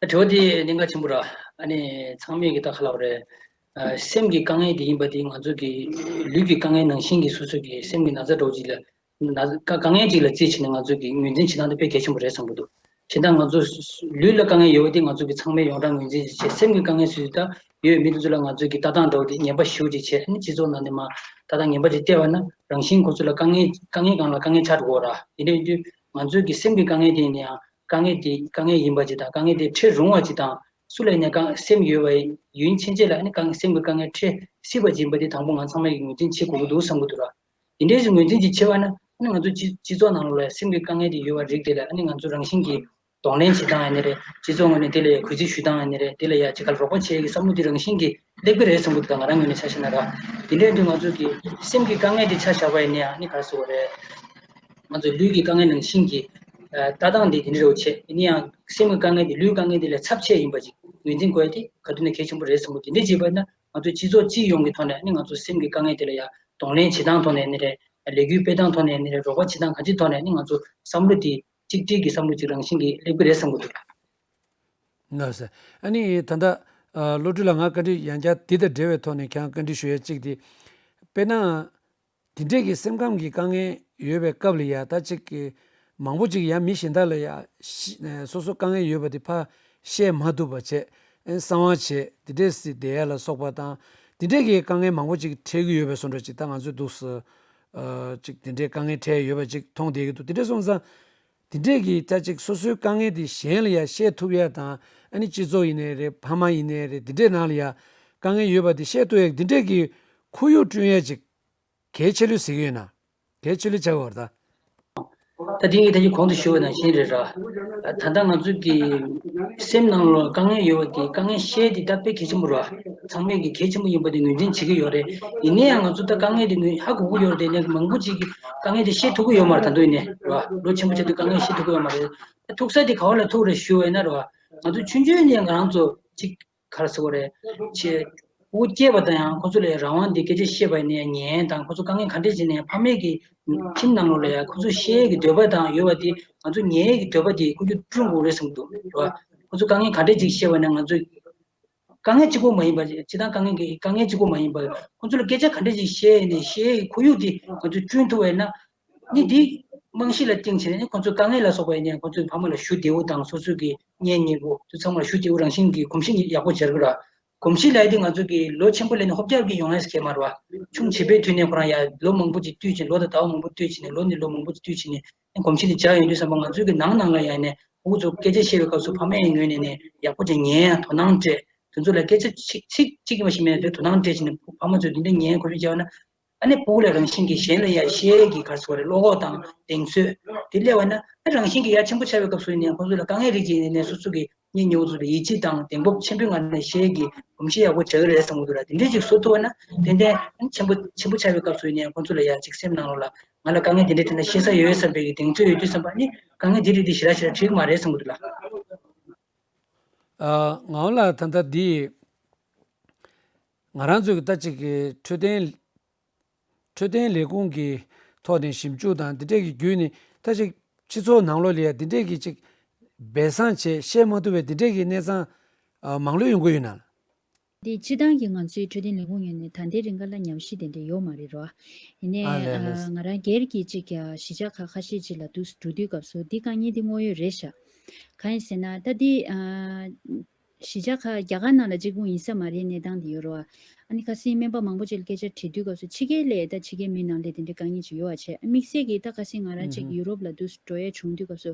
ད་དྲི་བ་འདི་གནད་འགག་ཆེན་པོ་ར། ཨ་ནི་ཚང་མས་ཀྱི་ད་ག་ལབ་རེད། ཨ་སེམས་ཀྱི་དཀའ་ངལ་འདི་ཡིན་པ་འདི་ང་ཚོ་གི་ལུས་ཀྱི་དཀའ་ངལ་ནང་བཞིན་གྱི་སོ་སོ་གི་སེམས་ཀྱི་ན་ཚ་འདྲ་བོ་ཅིག་ལ་ན་དཀའ་དཀའ་ངལ་ཅིག་ལ་རྩིས་བྱས་ནས་ང་ཚོ་གི་ངོས་འཛིན་བྱེད་སྟངས་དེ་དཔེ་གལ་ཆེན་པོ་རེད་བསམ་གྱི་འདུག་བྱས་ཙང་ང་ཚོ་ལུས་ལ་དཀའ་ངལ་ཡོད་པ་དེ་ང་ཚོ་གི་ཚང་མས་ཡོངས་གྲགས་ངོས་འཛིན་ཅིག་བྱས། སེམས་ཀྱི་དཀའ་ངལ་སུས་ད་ཡོད་མི་དེ་ཚོ་ལ་ང་ཚོ་གི་ལྟ་སྟངས་འདྲ་བོ་དེ་ངན་པ་ཞེ་པོ་ཅིག་བྱས། ཨ་ནི་སྤྱི་ཚོགས་ནང་ནས་མ་ལྟ་སྟངས་ངན་པ་ཅིག་བལྟས་པ་ན་རང་བཞིན་ཁོ་ཚོ་ལ་དཀའ་ངལ་དཀའ་ངལ་སྒང་ལ་དཀའ་ངལ་ཆགས་འགྲོ་གི་ར། དེ་འདྲ་ཡིན་དུས། ང་ཚོའི་གི་སེམས་ཀྱི་དཀའ་ངལ་དེ་ཡིན་ན་ཡང་དཀའ་ངལ་དེ་དཀའ་ངལ་ཡིན་པ་ཅིག་དང་། དཀའ་ངལ་དེ་དཀའ་ངལ་ཡིན་པ་ཅིག་དང་། སུ་ལ་ཡིན་ན་དཀའ་སེམས་ཡོད་པ་ཡིན་ཕྱིན་ཆད་ལ་ཨ་ནི་དཀའ་སེམས་ཀྱི་དཀའ་ངལ་འཕྲད་སྲིད་པ་ཅིག་ཡིན་པ་དེ་དང་པོ་ང་ཚང་མས་ཀྱི་ངོས་འཛིན་བྱེད་དགོས་ཀྱི་འདུག་བསམ་གྱི་འདུག་ར། དེ་འདྲའི་ཞིག་ངོས་འཛིན་ཅིག་བྱེད་པ་ན་ཨ་ནི་ང་ཚོ་སྤྱི་སྤྱི་ཚོགས་ནང་ལོགས་ལ་སེམས་ཀྱི་དཀའ་ངལ་དེ་ཡོད་པ་རིགས་དེ་ལ་ཨ་ནི་ང་ཚོ་རང་བཞིན་གྱིས་གདོང་ལེན་བྱེད་སྟངས་ཡིན་ནའི་རེད། སྤྱི་ཚོགས་ངོས་ནས་དེ་ལ་གུས་བརྩི་ཞུ་སྟངས་ཡིན་ནའི་རེད། དེ་ལ་ཡ་ཅིག་ག་རོགས་པ་བྱེད་ཀྱི་བསམ་བློ་དེ་རང་བཞིན་གྱིས་སླེབས་ཀྱི་རེད་བསམ་གྱི་འདུག་ད་ང་རང་ངོས་ནས་ཆ་བཞག་ན་ར། དེ་འདྲ་ཡིན་དུས་ང་ཚོ་གི་སེམས་ཀྱི་དཀའ་ངལ་དེ་ཆ་བཞག་པ་ཡིན་ན་ཡང་ནི་ག་རེ་ཟེར་དགོས་རེད། ང་ཚོ་ལུས་ཀྱི་དཀའ་ངལ་ནང་བཞིན་གྱི་ཨ་ལྟ་སྟངས་དེ་དེ་འདྲ་རེད་བྱེད། ཡིན་ན་ཡང་སེམས་ཀྱི་དཀའ་ངལ་དེ་ལུས་དཀའ་ངལ་དེ་ལས་ཚབས་ཆེ་ཡིན་པ་ཅིག་ངོས་འཛིན་དགོས་ཡ་དེ་ག་དུས་ནས་གལ་ཆེན་པོ་རེད་བསམ་གྱི་འདུག་དེ་འདྲ་བྱས་པ་ཡིན་ན་ང་ཚོ་སྤྱི་ཚོགས་སྤྱི་ཡོངས་ཀྱི་ཐོག་ནས་ནི་ང་ཚོ་སེམས་ཀྱི་དཀའ་ངལ་དེ་ལ་ཡ་གདོང་ལེན་བྱེད་སྟངས་ཐོག་ནས་ནི་རེད། ལས་འགུལ་སྤེལ་སྟངས་ཐོག་ནས་ནི་རེད། རོགས་པ་བྱེད་སྟངས་ག་ཚོད་ཐོག་ནས་ནི་ང་ཚོ་བསམ་བློ་དེ་གཅིག་སྒྲིལ་གྱི་བསམ་བློ་ཅིག་རང་བཞིན་གྱིས་སླེབས་ཀྱི་རེད་བསམ་གྱི་འདུག་ལགས་སོ། ཨ་ནི་ད་ལྟ་ཨ་བློ་གྲོས་ལགས། ང་བཀའ་འདྲི་ཡང་བསྐྱར་འདི་དང་འབྲེལ་བའི་ཐོག་ནས་ཁྱེད་རང་བཀའ་འདྲི་ཞུ་ཡས་གཅིག་དེ། དཔེར་ན། དེ་འདྲས་ཀྱི་སེམས་ཁམས་ཀྱི་དཀའ་ངལ་ཡོད་པའི་སྐབས་ལ་ཡ་ད་ཅིག་གི་མང་པོ་ཅིག་ཡང་མི་གཞན་དག་ལ་ཡ་ཤི་ཨ་སོ་སོ་དཀའ་ངལ་ཡོད་པ་དེ་ཕར་བཤད་མ་ཐུབ་པ་བྱས། ཨ་གསང་བ་བྱས་དེ་འདྲས་སེ་བསྡད་ཡ་ལ་སོགས་པ་དང་། དེ་འདྲས་ཀྱི་དཀའ་ངལ་མང་པོ་ཅིག་འཕྲད་ཀྱི་ཡོད་པའི་བཟོ་འདྲ་ཅིག་ད་ང་ཚོས་འདུག་སེ་ཨ་ཅིག་དེ་འདྲས་དཀའ་ངལ་འཕྲད་ཡོད་པ་ཅིག་མཐོང་བསྡད་ཀྱི་འདུག་དེ་འདྲས་སོང་ཙང་། དེ་འདྲས་ཀྱི་ད་ཅིག་སོ་སོའི་དཀའ་ངལ་དེ་གཞན་ལ་ཡ་བཤད་ཐུབ་ཡ་དང་། ཨ་ནི་སྤྱི་ཚོགས་ཡིན་ནའི་རེད། ཕ་མ་ཡིན་ནའི་རེད། དེ་འདྲས་ནང་ལ་ཡ་དཀའ་ངལ་ཡོད་པ་དེ་བཤད་ཐུབ་ཡ་དེ་འདྲས་ཀྱི་ཁོར་ཡུག་བསྐྲུན་ཡ་ཅིག་གལ་ཆེ་ལོས་ཟེར་གྱི་ཡོད་ན། གལ་ཆེ་ལོས་ཆགས་ཡོད་རེད་ད། ད་དེ་ངས་ད་ཅི་གོང་དུ་ཞུས་པ་ནང་བཞིན་རེད་ར། ད་ལྟ་ང་ཚོ་གི་སེམས་ནང་ལ་དཀའ་ངལ་ཡོད་པ་དེ་དཀའ་ངལ་བཤད་དེ་ད་དཔེ་གལ་ཆེན་པོ་རེད་བ། ཚང་མས་ཀྱི་གལ་ཆེན་པོ་ཡིན་པ་དེ་ངོས་འཛིན་བྱེད་ཀྱི་ཡོད་རེད། ཡིན་ན་ཡང་ང་ཚོ་ད་དཀའ་ངལ་དེ་ངོས་ཧ་གོ་གི་ཡོད་རེད། དེ་ནས་མང་པོ་ཅིག་གིས་དཀའ་ངལ་དེ་བཤད་ཐུབ་ཀྱི་ཡོད་མ་རེད། ད་དུང་ཡིན་ནའི་རེད་བ། ལོ་ཆེན་པོ་ཆགས་དུས་དཀའ་ངལ་བཤད་ཐུབ་ཀྱི་ཡོད་མ་རེད། ད་ཐུག་ས་དེ་ག་བ་ལ་ཐུག་རེད་ཞུ་བ་ཡིན་ན་རེད་བ། ང་ཚོ་ཆུང་ཆུང་ནས་ང་རང་ཚོ་ཅིག་ག་རེ་ཟེར་དགོས་རེད། ཆེ། ཕྲུ་གུ་སྐྱེས་པ་དང་ཡང་ཁོ་ཚོ་ལ་རང་དབང་འདི་སྐད་ཆ་བཤད་པ་ཡིན་ན་ཡང་ཉན་དང་། ཁོ་ཚོ་དཀའ་ངལ་ག་འདྲས་ཅིག་ནས་ཕ་མས་ཀྱི་ཁྱིམ་ནང་ལོགས་ལ་ཡང་ཁོ་ཚོ་བཤད་ཀྱི་འདོད་པ་དང་ཡོད་པ་དེ་ང་ཚོ་ཉན་ཡས་ཀྱི་འདོད་པ་དེ་ཁོ་ཚོ་བསྐྲུན་དགོས་རེད་བསམ་གྱི་འདུག་རེད་བ། ཁོ་ཚོ་དཀའ་ངལ་ག་འདྲས་ཅིག་བཤད་པ་ན་ང་ཚོ་དཀའ་ངལ་གཅིག་པོ་མ་ཡིན་པ། སྤྱིར་བཏང་དཀའ་ངལ་གྱི་དཀའ་ངལ་གཅིག་པོ་མ་ཡིན་པ། ཁོ་ཚོ་ལ་སྐད་ཆ་ག་འདྲས་ཅིག་བཤད་ནས་བཤད་ཡས་ཁོར་ཡུག་དེ་ང་ཚོ་བསྐྲུན་ཐུབ་པ་ཡིན་ན། ནི་འདི་རྨང་གཞི་ལ་བརྟེན་བྱས་ནས་ནི་ཁོ་ཚོ་དཀའ་ངལ་ལ་སོགས་པ་ཡིན་ནའི་ཁོ་ཚོའི་ཕ་མ་ལ་ཞུ་བདེ་པོ་དང་། སོ་སོའི་གི་གཉེན་ཉེ་པོ་དེ་ཚང་མ་ལ་ཞུ་བདེ་པོ་རང་བཞིན་གྱི་གོམས་གཤིས་ཡག་པོ་སྦྱར་གི་ར། གོམས་གཤིས་ལབ་ཡ་དེ་ང་ཚོ་གི་ལོ་ཆེན་པོ་སླེབས་ནས་ཧོབ་རྒྱག་གི་ཡོང་ཡས་ཁེལ་མ་རེད་བ། ཆུང་བྱིས་པའི་དུས་ནས་ཁོ་རང་ཡ་ལོ་མང་པོ་ཅིག་སྡོད་བྱས། ལོ་དང་ཟླ་བ་མང་པོ་སྡོད་བྱས་ནས། ལོ་ནས་ལོ་མང་པོ་ཅིག་སྡོད་བྱས་ནས་ནི་གོམས་གཤིས་དེ་སྦྱར་ཡོང་དུས་ཙམ་པ། ང་ཚོའི་གི་ནང་ནང་ལ་ཡ་ནས་ཕྲུ་གུ་ཚོ་སྐད་ཆ་བཤད་པའི་སྐབས་སུ་ཕ་མའི་ངོས་ནས་ནི་ཡག་པོ་ཅིག་ཉན་ཡ་དོ་སྣང་སྤྲད། དེ་ཚོ་ལ་སྐད་ཆ་ཚིག་ཚིག་གཅིག་ཡིན་པ་ཞིག་མེད་དེ་དོ་སྣང་སྤྲད་བྱས་ནས་ཕ་མ་ཚོས་དེ་འདྲ་ཉན་གོ་ཤེས་བྱས་པ་ན། ཨ་ནི་ཕྲུ་གུ་ལ་རང་བཞིན་གྱིས་གཞན་ལ་ཡ་བཤད་ཀྱི་ག་རེ་ཟེར་དགོས་རེད། བློ་ཁོག་དང་གདེང་ཚོད་དེ་སླེབས་པ་ན། ཨ་རང་བཞིན་གྱིས་ཡ་ཆེན་པོ་ཆགས་པའི་སྐབས་སུ་ཡིན་ནའི་ཁོ་ཚོ་ལ་དཀའ་ངལ་རིགས་ཅིག་ཡིན་ནའི་སོ་སོ་གི་གཉེན་ཉེ་བོ་ཚོ་ལ་ཡིད་ཆེས་དང་གདེང་སྤོབས་ཆེན་པོའི་ངང་ནས་བཤད་ཀྱི་གོམས་གཤིས་ཡག་པོ་བྱ་གི་རེད་བསམ་གྱི་འདུག་ར། དེ་འདྲས་ཅིག་བཟོ་ཐུབ་པ་ན་ཏན་ཏན་ཨ་ནི་ཆེན་པོ་ཆེན་པོ་ཆགས་པའི་སྐབས་སུ་ཡིན་ནའི་ཁོ་ཚོ་ལ་ཡ་ཅིག་སེམས་ནང་ལོགས་ལ་ང་ལ་དཀའ་ངལ་དེ་འདྲས་འཕྲད་ན་བཤད་ས་ཡོད་བསམ་པའི་གི་གདེང་ཚོད་ཡོད་དུས་ཙམ་པ། ཨ་ནི་དཀའ་ངལ་དེ་རིགས་དེ་ཞེ་དྲག་ཞེ་དྲག་འཕྲད་ཀྱི་མ་རེད་བསམ་གྱི་འདུག་ལགས། ཨ་ངག་དབང་ལགས། ད་ལྟ་འདི་ང་རང་ཚོའི་གི་ད་ཅིག་གི་འཕྲོད་བསྟེན་འཕྲོད་བསྟེན་ལས་ཁུངས་ཀྱི་ཐོག་ནས་ཞིབ་འཇུག་དང་འདི་འདྲས་ཀྱི་བརྒྱུད་ནས། ད་ཅིག་སྤྱི་ཚོགས་ནང་ལོགས་ལ་ཡ་འདི་འདྲས་ཀྱི་ཅིག་སྦས་གསང་བྱས་བཤད་མ་ཐུབ་པའི་འདི་འདྲས་ཀྱི་གནས་སྟངས་ཨ་མང་ལོས་ཡོང་གི་ཡོད་ན། འདི་སྤྱི་བཏང་གི་ང་ཚོའི་འཕྲོད་བསྟེན་ལས་ཁུངས་ངོས་ནས་ད་ལྟའི་རིང་ག་ལ་ཉམས་ཞིབ་དེ་འདྲ་ཡོད་མ་རེད་རོ། ཡིན་ནའི་ཨ་ལས་ལས། ང་རང་སྒེར་གྱི་ཅིག་གཞིས་ཆགས་ཁག་ཁ་ཤས་ཅིག་ལ་འདུག་འགྲོ་དུས་སྐབས་སུ་འདི་དཀའ་ངལ་འདི་དངོས་ཡོད་རེད་ཤག་གང་ཡིན་ཟེར་ན་ད་འདི་གཞིས་ཆགས་ཁག་རྒྱ་གར་ནང་ལ་གཅིག་པུ་ཡིན་ས་མ་རེད་གནས་སྟངས་འདི་ཡོད་རོ། ཨ་ནི་ཁ་སང་སྨན་པ་མང་པོ་ཅིག་ལ་སྐད་ཆ་དྲིས་དུས་སྐབས་སུ་ཕྱི་རྒྱལ་ལས་ད་ཕྱི་རྒྱལ་མི་ནང་ལས་དེ་འདྲའི་དཀའ་ངལ་ཅིག་ཡོད་པ་བྱས། དམིགས་བསལ་གྱིས་ད་ཁ་སང་ང་རང་ཅིག་ཡུ་རོབ་ལ་འདུག་འགྲོ་ཡས་བྱུང་དུས་སྐབས་སུ་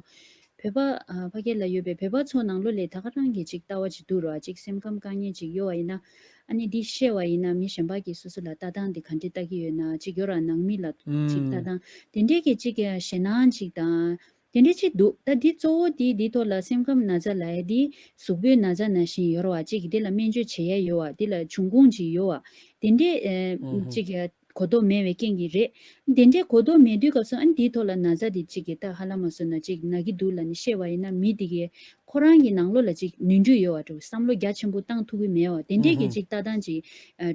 བོད་པ་ཨ་ཕ་གི་ལ་ཡོད་པའི་བོད་པ་ཚོ་ནང་ལོགས་ལས་ད་ག་རང་གི་ཅིག་ལྟ་བ་ཅིག་འདུག་རོ། ཅིག་སེམས་ཁམས་དཀའ་ངལ་ཅིག་ཡོད་པ་ཡིན་ན། ཨ་ནི་འདི་བཤད་པ་ཡིན་ན་མི་གཞན་པ་གིས་སོ་སོ་ལ་ལྟ་སྟངས་འདི་ག་འདྲ་ལྟ་གི་ཡོད་ན་ཅིག་ཡོད་ར། ནང་མི་ལ་ཅིག་ལྟ་སྟངས་དེ་འདྲས་ཀྱི་ཅིག་ཞེད་སྣང་ཅིག་དང་། དེ་འདྲས་ཅིག་འདུག་ད་འདི་གཙོ་བོ་འདི་འདི་ཐོག་ལ་སེམས་ཁམས་ན་ཚ་ལབ་ཡ་འདི་གཟུགས་པོའི་ན་ཚ་ནང་བཞིན་ཡོད་ར་བ། ཅིག་འདི་ལ་སྨན་བཅོས་བྱེད་ཡ་ཡོད་བ། འདི་ལ་འབྱུང་ཁུངས་ཅིག་ཡོད་བ། དེ་འདྲས་ཨ་ཅིག་གོ་རྟོགས་མེད་པའི་རྐྱེན་གྱིས་རེད། དེ་འདྲས་གོ་རྟོགས་མེད་དུས་སྐབས་སུ་ཨ་ནི་འདིའི་ཐོག་ལ་ན་ཚ་འདི་ཅིག་གི་ད་ཧ་ལམ་མ་སོང་ན་ཅིག་ན་གི་འདུག་ལབ་ནས་བཤད་པ་ཡིན་ན་མི་འདི་གི་ཁོ་རང་གི་ནང་ལོགས་ལ་ཅིག་ནོར་འཁྲུལ་ཡོད་བ་འདྲ་བོ། བསམ་བློ་རྒྱ་ཆེན་པོ་བཏང་ཐུབ་ཀྱི་མེད་བ། དེ་འདྲས་ཀྱི་ཅིག་ལྟ་སྟངས་ཅིག་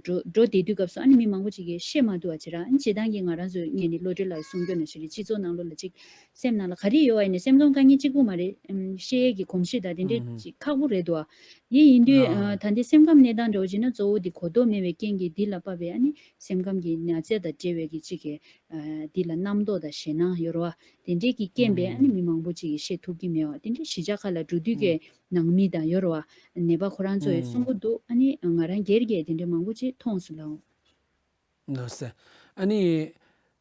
འགྲོ་འགྲོ་བསྡད་དུས་སྐབས་སུ་ཨ་ནི་མི་མང་པོ་ཅིག་གིས་བཤད་མ་ཐུབ་པ་ཅིག་ར། ཨ་ནི་སྤྱིར་བཏང་གི་ང་རང་ཚོ་ངས་ནི་བློ་གྲོས་ལགས་གསུང་རྒྱུ་ནང་བཞིན་རེད། སྤྱི་ཚོགས་ནང་ལོགས་ལ་ཅིག་སེམས་ནང་ལ་ག་རེ་ཡོད་བ་ཡིན་ནའི་སེམས་ཁམས་དཀའ་ངལ་གཅིག་པུ་མ་རེད། ཨམ་བཤད་ཡས་ཀྱི་གོམས་གཤིས་དང་དེ་འདྲས་ཅིག་ཁག་པོ་རེད་འདུག་བ། དེ་ཡིན་དུས་ཨ་ད་ལྟའི་སེམས་ཁམས་གནས་སྟངས་འདྲ་བོ་བྱས་ན་གཙོ་བོ་འདི་གོ་རྟོགས་མེད་པའི་རྐྱེན་གྱིས་འདི་ལ་དཔག་པའི་ཨ་ནི་སེམས་ཁམས་ཀྱི་ན་ཚ་དང་འབྲེལ་བའི་གི་ཅིག་གི་ཨ་འདི་ལ་རྣམ་རྟོག་དང་ཞེད་སྣང་ཡོད་རེད་བ། དེ་འདྲས་ཀྱི་རྐྱེན་པས་ཨ་ནི་མི་མང་པོ་ཅིག་གིས་བཤད་ཐུབ་ཀྱི་མེད་བ། དེ་འདྲས་གཞིས་ཆགས་ཁག་ལ་འགྲོ་དུས་ཀྱི་ནང་མི་དང་ཡོད་རེད་བ། ནད་པ་ཁོ་རང་ཚོ་ཡིས་གསུང་གི་འདུག་ཨ་ནི་ང་རང་སྒེར་གྱིས་དེ་འདྲས་མང་པོ་ཅིག་མཐོང་སོང་ལགས། ནོ་སེ། ཨ་ནི།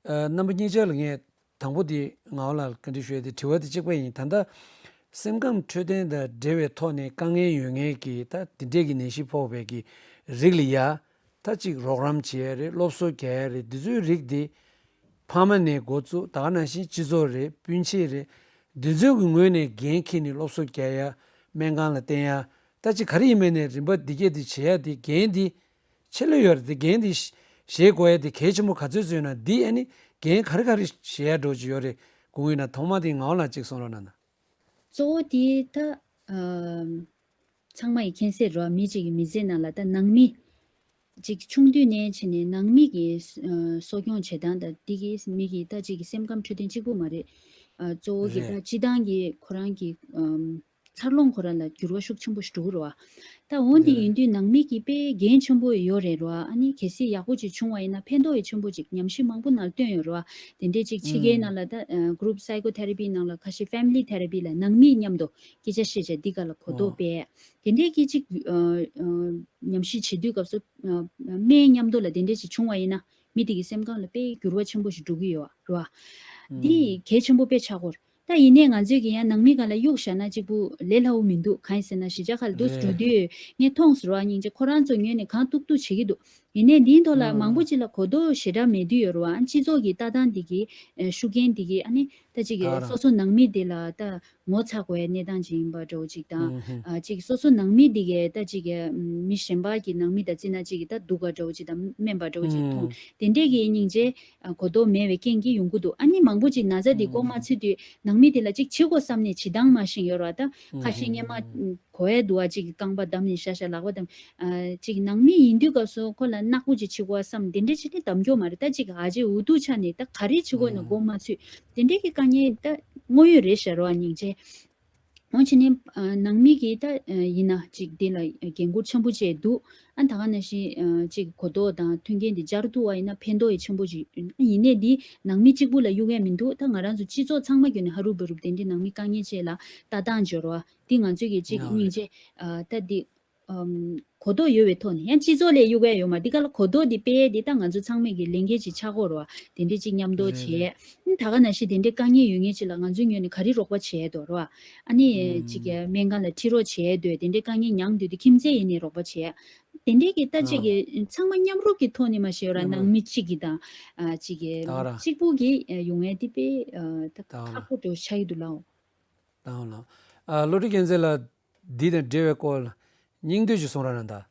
ཨ་རྣམ་པ་གཉིས་ཆ་ལ་ངས་དང་པོ་དེ་ངག་དབང་ལགས་ལ་བཀའ་འདྲི་ཞུ་ཡ་དེ་དྲི་བ་དེ་གཅིག་པ་ཡིན། ད་ལྟ་སེམས་ཁམས་འཕྲོད་བསྟེན་དང་འབྲེལ་བའི་ཐོག་ནས་དཀའ་ངལ་ཡོད་མཁན་གྱི་ད་དེ་འདྲས་ཀྱི་ནད་གཞི་ཕོག་པའི་གི་རིགས་ལ་ཡ། ད་གཅིག་རོགས་རམ་བྱེད་ཡ་རེད། སློབ་གསོ་རྒྱག་ཡ་རེད། འདི་ཚོའི་རིགས་དེ་ཕ་མ་ནས་འགོ་བཙུགས། ད་ག་ནང་བཞིན་སྤྱི་ཚོགས་རེད། སྤུན་མཆེད་རེད། འདི་ཚོའི་གི་ངོས་ནས་འགན་འཁྱེར་ནས་སློབ་གསོ་རྒྱག་ཡ། སྨན་ཁང་ལ་བསྟན་ཡ། ད་ཅིག་ག་རེ་ཡིན་མིན་ནས་རིམ་པ་འདི་གས་དེ་བྱེད་ཡ་དེ་འགན་དེ་ཆེ་ལོས་ཡོད་རེད། དེ་འགན་དེ་བཞེས་དགོས་ཡ་དེ་གལ་ཆེན་པོ་ག་ཚོད་ཚོད་ཡོད་ན། འདི་ཨ་ནི་འགན་ག་རེ་ག་རེ་བཞེས་ཡ་འགྲོ་གི་ཡོད་རེད། དགོངས་ཡོད་ན་ཐོག་མ་དེ་ངག་དབང་ལགས་གཅིག་གསུང་རོགས་གནང་ན། གཙོ་བོ་དེ་ད་ཨ་ཚང་མ་ཡི་མཁྱེན་གསལ་རེད་བ། མི་གཅིག་གི་མི་ཚེ་ནང་ལ་ད་ནང་མི་གཅིག་ཆུང་དུས་ནས་བྱས་ནས་ནང་མི་གི་ཨ་གསོ་སྐྱོང་བྱེད་སྟངས་དང་འདི་གིས་མི་གི་ད་གཅིག་གི་སེམས་ཁམས་འཕྲོད་བསྟེན་གཅིག་པུ་མ་རེད། ཨ་གཙོ་བོ་གི་ད་རེད། སྤྱི་བཏང་གི་ཁོ་རང་གི་ཨམ། འཚར་ལོངས་ཁོ་རང་ལ་འགྱུར་བ་ཤུགས་ཆེན་པོ་ཞིག་འགྲོ་གི་རེད་བ། ད་འོ་འདི་རེད། ཡིན་དུས་ནང་མི་གི་དཔེ་འགན་ཆེན་པོ་ཡོད་རེད་རེད་བ། ཨ་ནི་གལ་སྲིད་ཡག་པོ་ཅིག་བྱུང་བ་ཡིན་ན་ཕན་ཐོགས་ཡང་ཆེན་པོ་ཅིག་ཉམས་ཞིབ་མང་པོ་ནང་བཏོན་ཡོད་རེད་བ། དེ་འདྲས་ཅིག་ཕྱི་རྒྱལ་ནང་ལ་ད་group psychotherapy ནང་ལ་ཁ་ཤས་family therapy ལ་ནང་མི་མཉམ་དུ་སྐད་ཆ་བཤད་བྱས་འདི་ག་ལ་གོ་རྟོགས་སྤེལ། དེ་འདྲས་ཀྱི་ཅིག་ཉམས་ཞིབ་བྱེད་དུས་སྐབས་སུ་སྨན་མཉམ་དུ་ལ་དེ་འདྲས་ཅིག་བྱུང་བ་ཡིན་ན། མི་དེ་གི་སེམས་ཁམས་ལ་དཔེ་འགྱུར་བ་ཆེན་པོ་ཞིག་འགྲོ་གི་ཡོད་རེད་བ། འདི་གལ་ཆེན་པོ་དཔེ་ཆགས་ཀྱི་ཡོད་རེད། ད་ཡིན་ནའི་ང་ཚོས་ཀྱི་ཡང་ནང་མི་སྒང་ལ་གཡུག་བཞག་ན་གཅིག་པུ་ལས་སླ་བོ་མི་འདུག་གང་ཡིན་ཟེར་ན་གཞིས་ཆགས་ཁག་ལ་འདུག་སེ་འགྲོ་དུས་ངས་མཐོང་སོང་རེད་བ། སྙིང་རྗེ། ཁོ་རང་ཚོ་ངོས་ནས་གང་ཐུབ་ཐུབ་བྱེད་ཀྱི་འདུག་ཡིན་ནའི་འདིའི་ཐོག་ལ་མང་པོ་ཅིག་ལ་གོ་རྟོགས་ཞེ་དྲག་མེད་དུས་ཡོད་རེད་བ། སྤྱི་ཚོགས་ཀྱི་ལྟ་སྟངས་འདི་གི་ཤུགས་རྐྱེན་འདི་གི་ཨ་ནི་ད་ཅིག་གི་སོ་སོ་ནང་མི་དེ་ལ་ད། ངོ་ཚ་དགོས་ཡ་གནས་སྟངས་ཅིག་ཡིན་པ་འདྲ་བོ་ཅིག་དང་། ཨ་ཅིག་སོ་སོ་ནང་མི་འདི་གས་ད་ཅིག་གི་མི་གཞན་པ་གི་ནང་མི་དང་བརྩིས་ན་ཅིག་གི་ད་སྡུག་ག་འདྲ་བོ་ཅིག་དང་དམན་པ་འདྲ་བོ་ཅིག་མཐོང་། དེ་འདྲས་ཀྱི་སྙིང་རྗེ་གོ་རྟོགས་མེད་པའི་རྐྱེན་གྱིས་ཡོང་གི་འདུག་ཨ་ནི་མང་པོ་ཅིག་ན་ཚ་འདི་འགོ་མ་ཚུད་དུས་ནང་མི་དེ་ལ་ཅིག་བྱེད་དགོས་བསམ་ནས་བྱེད་སྟངས་མ་ཤེས་ཡོད་རེད་བ། ད་ཁ་ཤས་སྔོན་མ་གོ་ཡ་འདུག་བ། ཅིག་རྐང་པ་བསྡམས་ནས་ཤ་ཤ་ལག་པ་བསྡམས། ཨ་ཅིག་ནང་མི་ཡིན་དུས་སྐབས་སུ་ཁོ་ལ་ནག་པོ་ཅིག་བྱེད་དགོས་བསམ་དེ་འདྲས་བྱས་ནས་བསྡམས་རྒྱུ་མ་རེད། ད་ཅིག་ཨ་ཅེ་འུ་ཐུག་ཆགས་ནས་ད་ག་རེ་བྱེད་དགོས་ན་འགོ་མ་ཚུད། དེ་འདྲས་ཀྱི་དཀའ་ངལ་ད་དངོས་ཡོད་རེད་ཤག་རེད་བ། སྙིང་རྗེ། འོ་བྱས་ནས་ཨ་ནང་མི་གིས་ད་ཨ་ཡིན་ན་ཅིག་འདི་ལ་འགན་འཁུར་ཆེན་པོ་བྱས་འདུག་ཨ་ད་ག་ནང་བཞིན་ཨ་ཅིག་གོ་རྟོགས་དང་མཐུན་རྐྱེན་འདི་སྦྱར་ཐུབ་པ་ཡིན་ན་ཕན་ཐོགས་ཡང་ཆེན་པོ་ཅིག་ཡིན་ནའི་འདི་ནང་མི་གཅིག་པུ་ལ་གཡུག་ཡ་མི་འདུག་ད་ང་རང་ཚོ་སྤྱི་ཚོགས་ཚང་མ་བརྒྱུད་ནས་ཧ་རུབ་བ་རུབ་དེ་འདྲའི་ནང་མི་དཀའ་ངལ་ཅན་ལ་ལྟ་སྟངས་སྦྱོར་བ་འདི་ང་ཚོས་ཀྱི་ཅིག་ཡོད་སྙིང་རེད། རྗེ་ཨ་ད་འདི་ཨམ་གོ་རྟོགས་ཡོད་པའི་ཐོག་ནས་ཡང་སྤྱི་ཚོགས་ལ་གཡུག་ཡ་ཡོད་མ་འདི་ག་ལ་གོ་རྟོགས་འདི་སྤེལ་ཡ་འདི་ད་ང་ཚོ་ཚང་མས་ཀྱི་ལས་འགན་ཅིག་ཆགས་ཀྱི་ཡོད་རེད་བ། དེ་འདྲའི་ཅིག་མཉམ་དུ་རེད་བྱས། རེད། ད་ག་ནང་བཞིན་དེ་འདྲའི་དཀའ་ངལ་ཡོད་མཁན་ཅིག་ལ་ང་ཚོའི་ངོས་ནས་ག་རེ་རོགས་པ་བྱས་ཡ་འདུག་རེད་བ། ཨ་ནི་ཨུམ། ཅིག་གི་སྨན་ཁང་ལ་ཁྲིད་རོགས་བྱས་ཡ་འདུག་དེ་འདྲའི་དཀའ་ངལ་མྱངས་དུས་དེ་ཁྱིམ་མཚེས་ཡིན་ནའི་རོགས་པ་བྱས་ཡ། དེ་འདྲའི་གི་ད་ཅིག་ཨ། གི་ཚང་མ་མཉམ་རུབ་ཀྱི་ཐོག་ནས་མ་ཤེས་ར་མཉམ་ནང་རུབ། མི་གཅིག་གི་དང་ཨ་ཅིག་གི་ད་ག་ར། གཅིག་པུ་གི་ཡོང་ཡ་དེ་དཔེ་ཨ་ད་ད་ག་ར། ཁག་པོ་འདྲ་བོ་ཆགས་ཀྱི་འདུག་ལགས། ད་ག་ར། ཨ་བློ་གྲོས་རྒྱལ་མཚན་ལགས། འདི་དང་འབྲེལ་བའི་སྐོར་ལ་སྙིང་བསྡུས་ཤིག་གསུང་རོགས་གནང་དང་།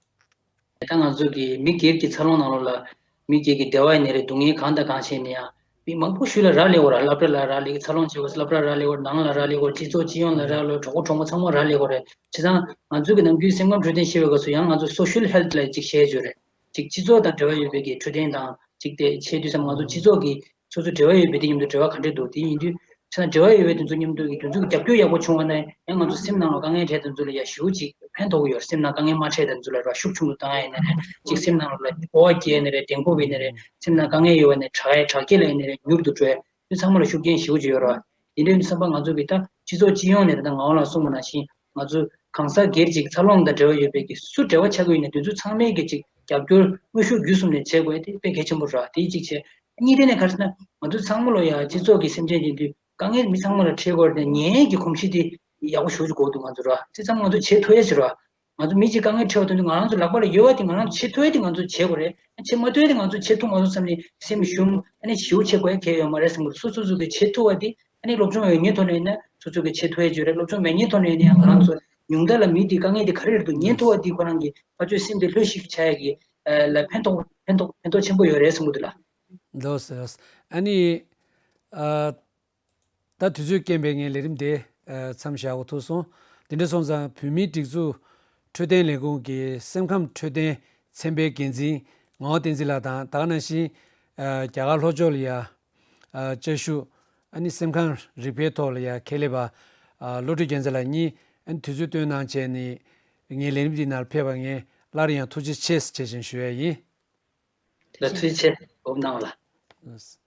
ད་ང་ཚོ་གི་མི་སྒེར་གྱི་འཚར་ལོངས་ནང་ལོགས་ལ་མི་སྒེར་གྱི་འབྲེལ་བ་ཡིན་ནའི་རེད། སྡུག་བསྔལ་གང་དང་གང་བྱས་ནའི་ཡང་མི་མང་པོ་ཞིག་ལ་རག་ལས་ཡོད་རེད། སློབ་གྲྭ་ལ་རག་ལས་ཀྱི། འཚར་ལོངས་བྱེད་དགོས་སློབ་གྲྭ་རག་ལས་ཡོད་རེད། ནང་ལ་རག་ལས་ཡོད་རེད། སྤྱི་ཚོགས་སྤྱི་ཡོངས་ལ་རག་ལས་ཡོད་རེད། གྲོགས་པོ་གྲོགས་མོ་ཚང་མ་རག་ལས་ཡོད་རེད། བྱས་ཙང་ང་ཚོ་གི་ནམ་རྒྱུན་སེམས་ཁམས་འཕྲོད་བསྟེན་བཤད་པའི་སྐབས་སུ་ཡང་ང་ཚོ་social health ལ་ཅིག་བཤད་ཡོད་རེད། ཅིག་སྤྱི་ཚོགས་དང་འབྲེལ་བ་ཡོད་པའི་གི་འཕྲོད་བསྟེན་དང་ཅིག་དེ་བཤད་དུས་ཙམ་ང་ཚོ་སྤྱི་ཨོ། ཚོགས་ཀྱི་སོ་སོ་འབྲེལ་བ་ཡོད་པའི་དེ་མཉམ་དུ་འབྲེལ་བ་ག་འདྲས་འདུག་དེ་ཡིན་དུས་ ཆ་འབྲེལ་བ་ཡོད་པའི་དེ་ཚོ་མཉམ་དུ་གི་དེ་ཚོ་གི་རྒྱབ་སྐྱོར་ཡག་པོ་བྱུང་བ་ན་ཡང་ང་ཚོ་སེམས་ནང་ལ་དཀའ་ངལ་འཕྲད་དེ་ཚོ་ལ་ཡ་ཞེ་པོ་ཅིག་ཕན་ཐོགས་ཀྱི་ཡོད་རེད། སེམས་ནང་དཀའ་ངལ་མ་འཕྲད་དེ་ཚོ་ལ་ར་ཤུགས་ཆུང་དུ་བཏང་ཡ་ཡིན་ན་རེད། ཅིག་སེམས་ནང་ལ་སྤོབས་པ་སྐྱེ་ཡ་ཡིན་ན་རེད། བརྟན་པོ་ཡིན་ན་རེད། སེམས་ནང་དཀའ་ངལ་ཡོད་པ་ན་དྲག་ཡ་དྲག་སྐྱེད་ལ་ཡིན་ན་རེད། མྱུར་དུ་འགྲོ་ཡ། དེ་ཚང་མ་ལ་ཤུགས་རྐྱེན་ཞེ་པོ་ཅིག་ཡོད་རེད་བ། དེ་འདྲའི་བསམ་པ་ང་ཚོ་གི་ད་སྤྱི་ཚོགས་སྤྱི་ཡོངས་ནས་ད་ལྟ་ངག་དབང་ལགས་གསུངས་པ་ནང་བཞིན་ང་ཚོ་གང་ཟག་སྒེར་གཅིག་འཚར་ལོངས་དང་འབྲེལ་བ་ཡོད་པའི་གི་སུ་འབྲེལ་བ་ཆགས་ཀྱི་ཡོད་ན་དེ་ཚོ་ཚང་མས་གི་ཅིག་རྒྱབ་སྐྱོར་དངོས་ཤུགས་བརྒྱུད་གསུམ་ནས་བྱེད་དགོས་དེ་དཔེ་གལ་ཆེན་པོ་རེད། དེ་གཅིག་བྱས། གཉིས་དེ་ནས་ག་རེ་ཟེར་ན་ང་ཚོ་ཚང་མ་ལོ་ཡ་སྤྱི་ཚོགས་ཀྱི་སེམས་ཅན་ཡིན་དུས་དཀའ་ངལ་མི་ཚང་མ་ལ་འཕྲད་དགོས་རེད་དེ་ཉན་ཡས་ཀྱི་གོམས་གཤིས་དེ་ཡག་པོ་ཞེ་པོ་ཅིག་དགོས་འདུག་ང་ཚོ་ར་དེ་ཚང་མ་ང་ཚོ་བྱེད་ཐུབ་ཡས་ཅིག་ར། ང་ཚོ་མི་གཅིག་དཀའ་ངལ་འཕྲད་པ་དོན་དུ་ང་རང་ཚོ་ལག་པ་ལ་ཡོད་པ་དེ་ང་རང་ཚོ་བྱེད་ཐུབ་ཡས་དེ་ང་ཚོ་བྱེད་དགོས་རེད། བྱེད་མ་ཐུབ་ཡས་དེ་ང་ཚོ་བྱེད་ཐུབ་མ་ཐུབ་བསམ་ནས་སེམས་ཞུམ་ཨ་ནི་ཞེ་པོ་བྱེད་དགོས་ཡས་གལ་ཡོད་མ་རེད་བསམ་གི་འདུག་སོ་སོ་སོ་གི་བྱེད་ཐུབ་པ་དེ་ཨ་ནི་སློབ་སྦྱོང་ཡོད་མཁན་ཐོག་ནས་ཡིན་ན་སོ་སོ་གི་བྱེད་ཐུབ་ཡས་ཅིག་རེད། སློབ་སྦྱོང་མེད་མཁན་ཐོག་ནས་ཡིན་ན་ཡང་ང་རང་ཚོ་ཉུང་མཐའ་ལ་མི་དེ་དཀའ་ངལ་དེ་ག་རེ་རེད་འདུག་ཉན་ཐུབ་པ་དེ་ཁོ་རང་གི་ཕར་ཚུར་སེམས་དེ་ལྷོད་ཤིག་བྱ་ཡས་ཀྱི་ལ་ཕན་ཐོགས་ཕན་ཐོགས་ཕན་ཐོགས་ཆེན་པོ་ཡོད་རེད་བསམ་གི་འདུག་ལ། ལགས་སོ། ལགས་སོ། ཨ་ནི། ཨ། ད་དུས་ཚོད་རྐྱེན་པས་ངས་ལས་རིམ་དེ་ཨ་མཚམས་བཞག་དགོས་ཐུག་སོང་། དེ་འདྲ་སོང་ཙང་བོད་མིའི་སྒྲིག་འཛུགས་འཕྲོད་བསྟེན་ལས་ཁུངས་ཀྱི་སེམས་ཁམས་འཕྲོད་བསྟེན་ཚན་པའི་འགན་འཛིན་ངག་དབང་བསྟན་འཛིན་ལགས་དང་ད་ག་ནང་བཞིན་ཨ་རྒྱ་གར་ལྷོ་ཕྱོགས་ལ་ཡ་ཨ་བཅའ་བཞུགས་ཨ་ནི་སེམས་ཁམས་རིག་པའི་ཐོག་ལ་ཡ་མཁས་ལས་པ་ཨ་བློ་གྲོས་རྒྱལ་མཚན་ལགས་གཉིས་ཨ་ནི་དུས་ཚོད་བཏོན་གནང་བྱས་ནས་ངའི་ལས་རིམ་འདི་ནང་ཕེབས་པ་ངས་སླར་ཡང་ཐུགས་རྗེ་ཆེ་ཞེས་བྱས་ཞེས་ཞུ་ཡ་ཡིན། ལ་ཐུགས་རྗེ་ཆེ་འོབ་གནང་བ་ལ།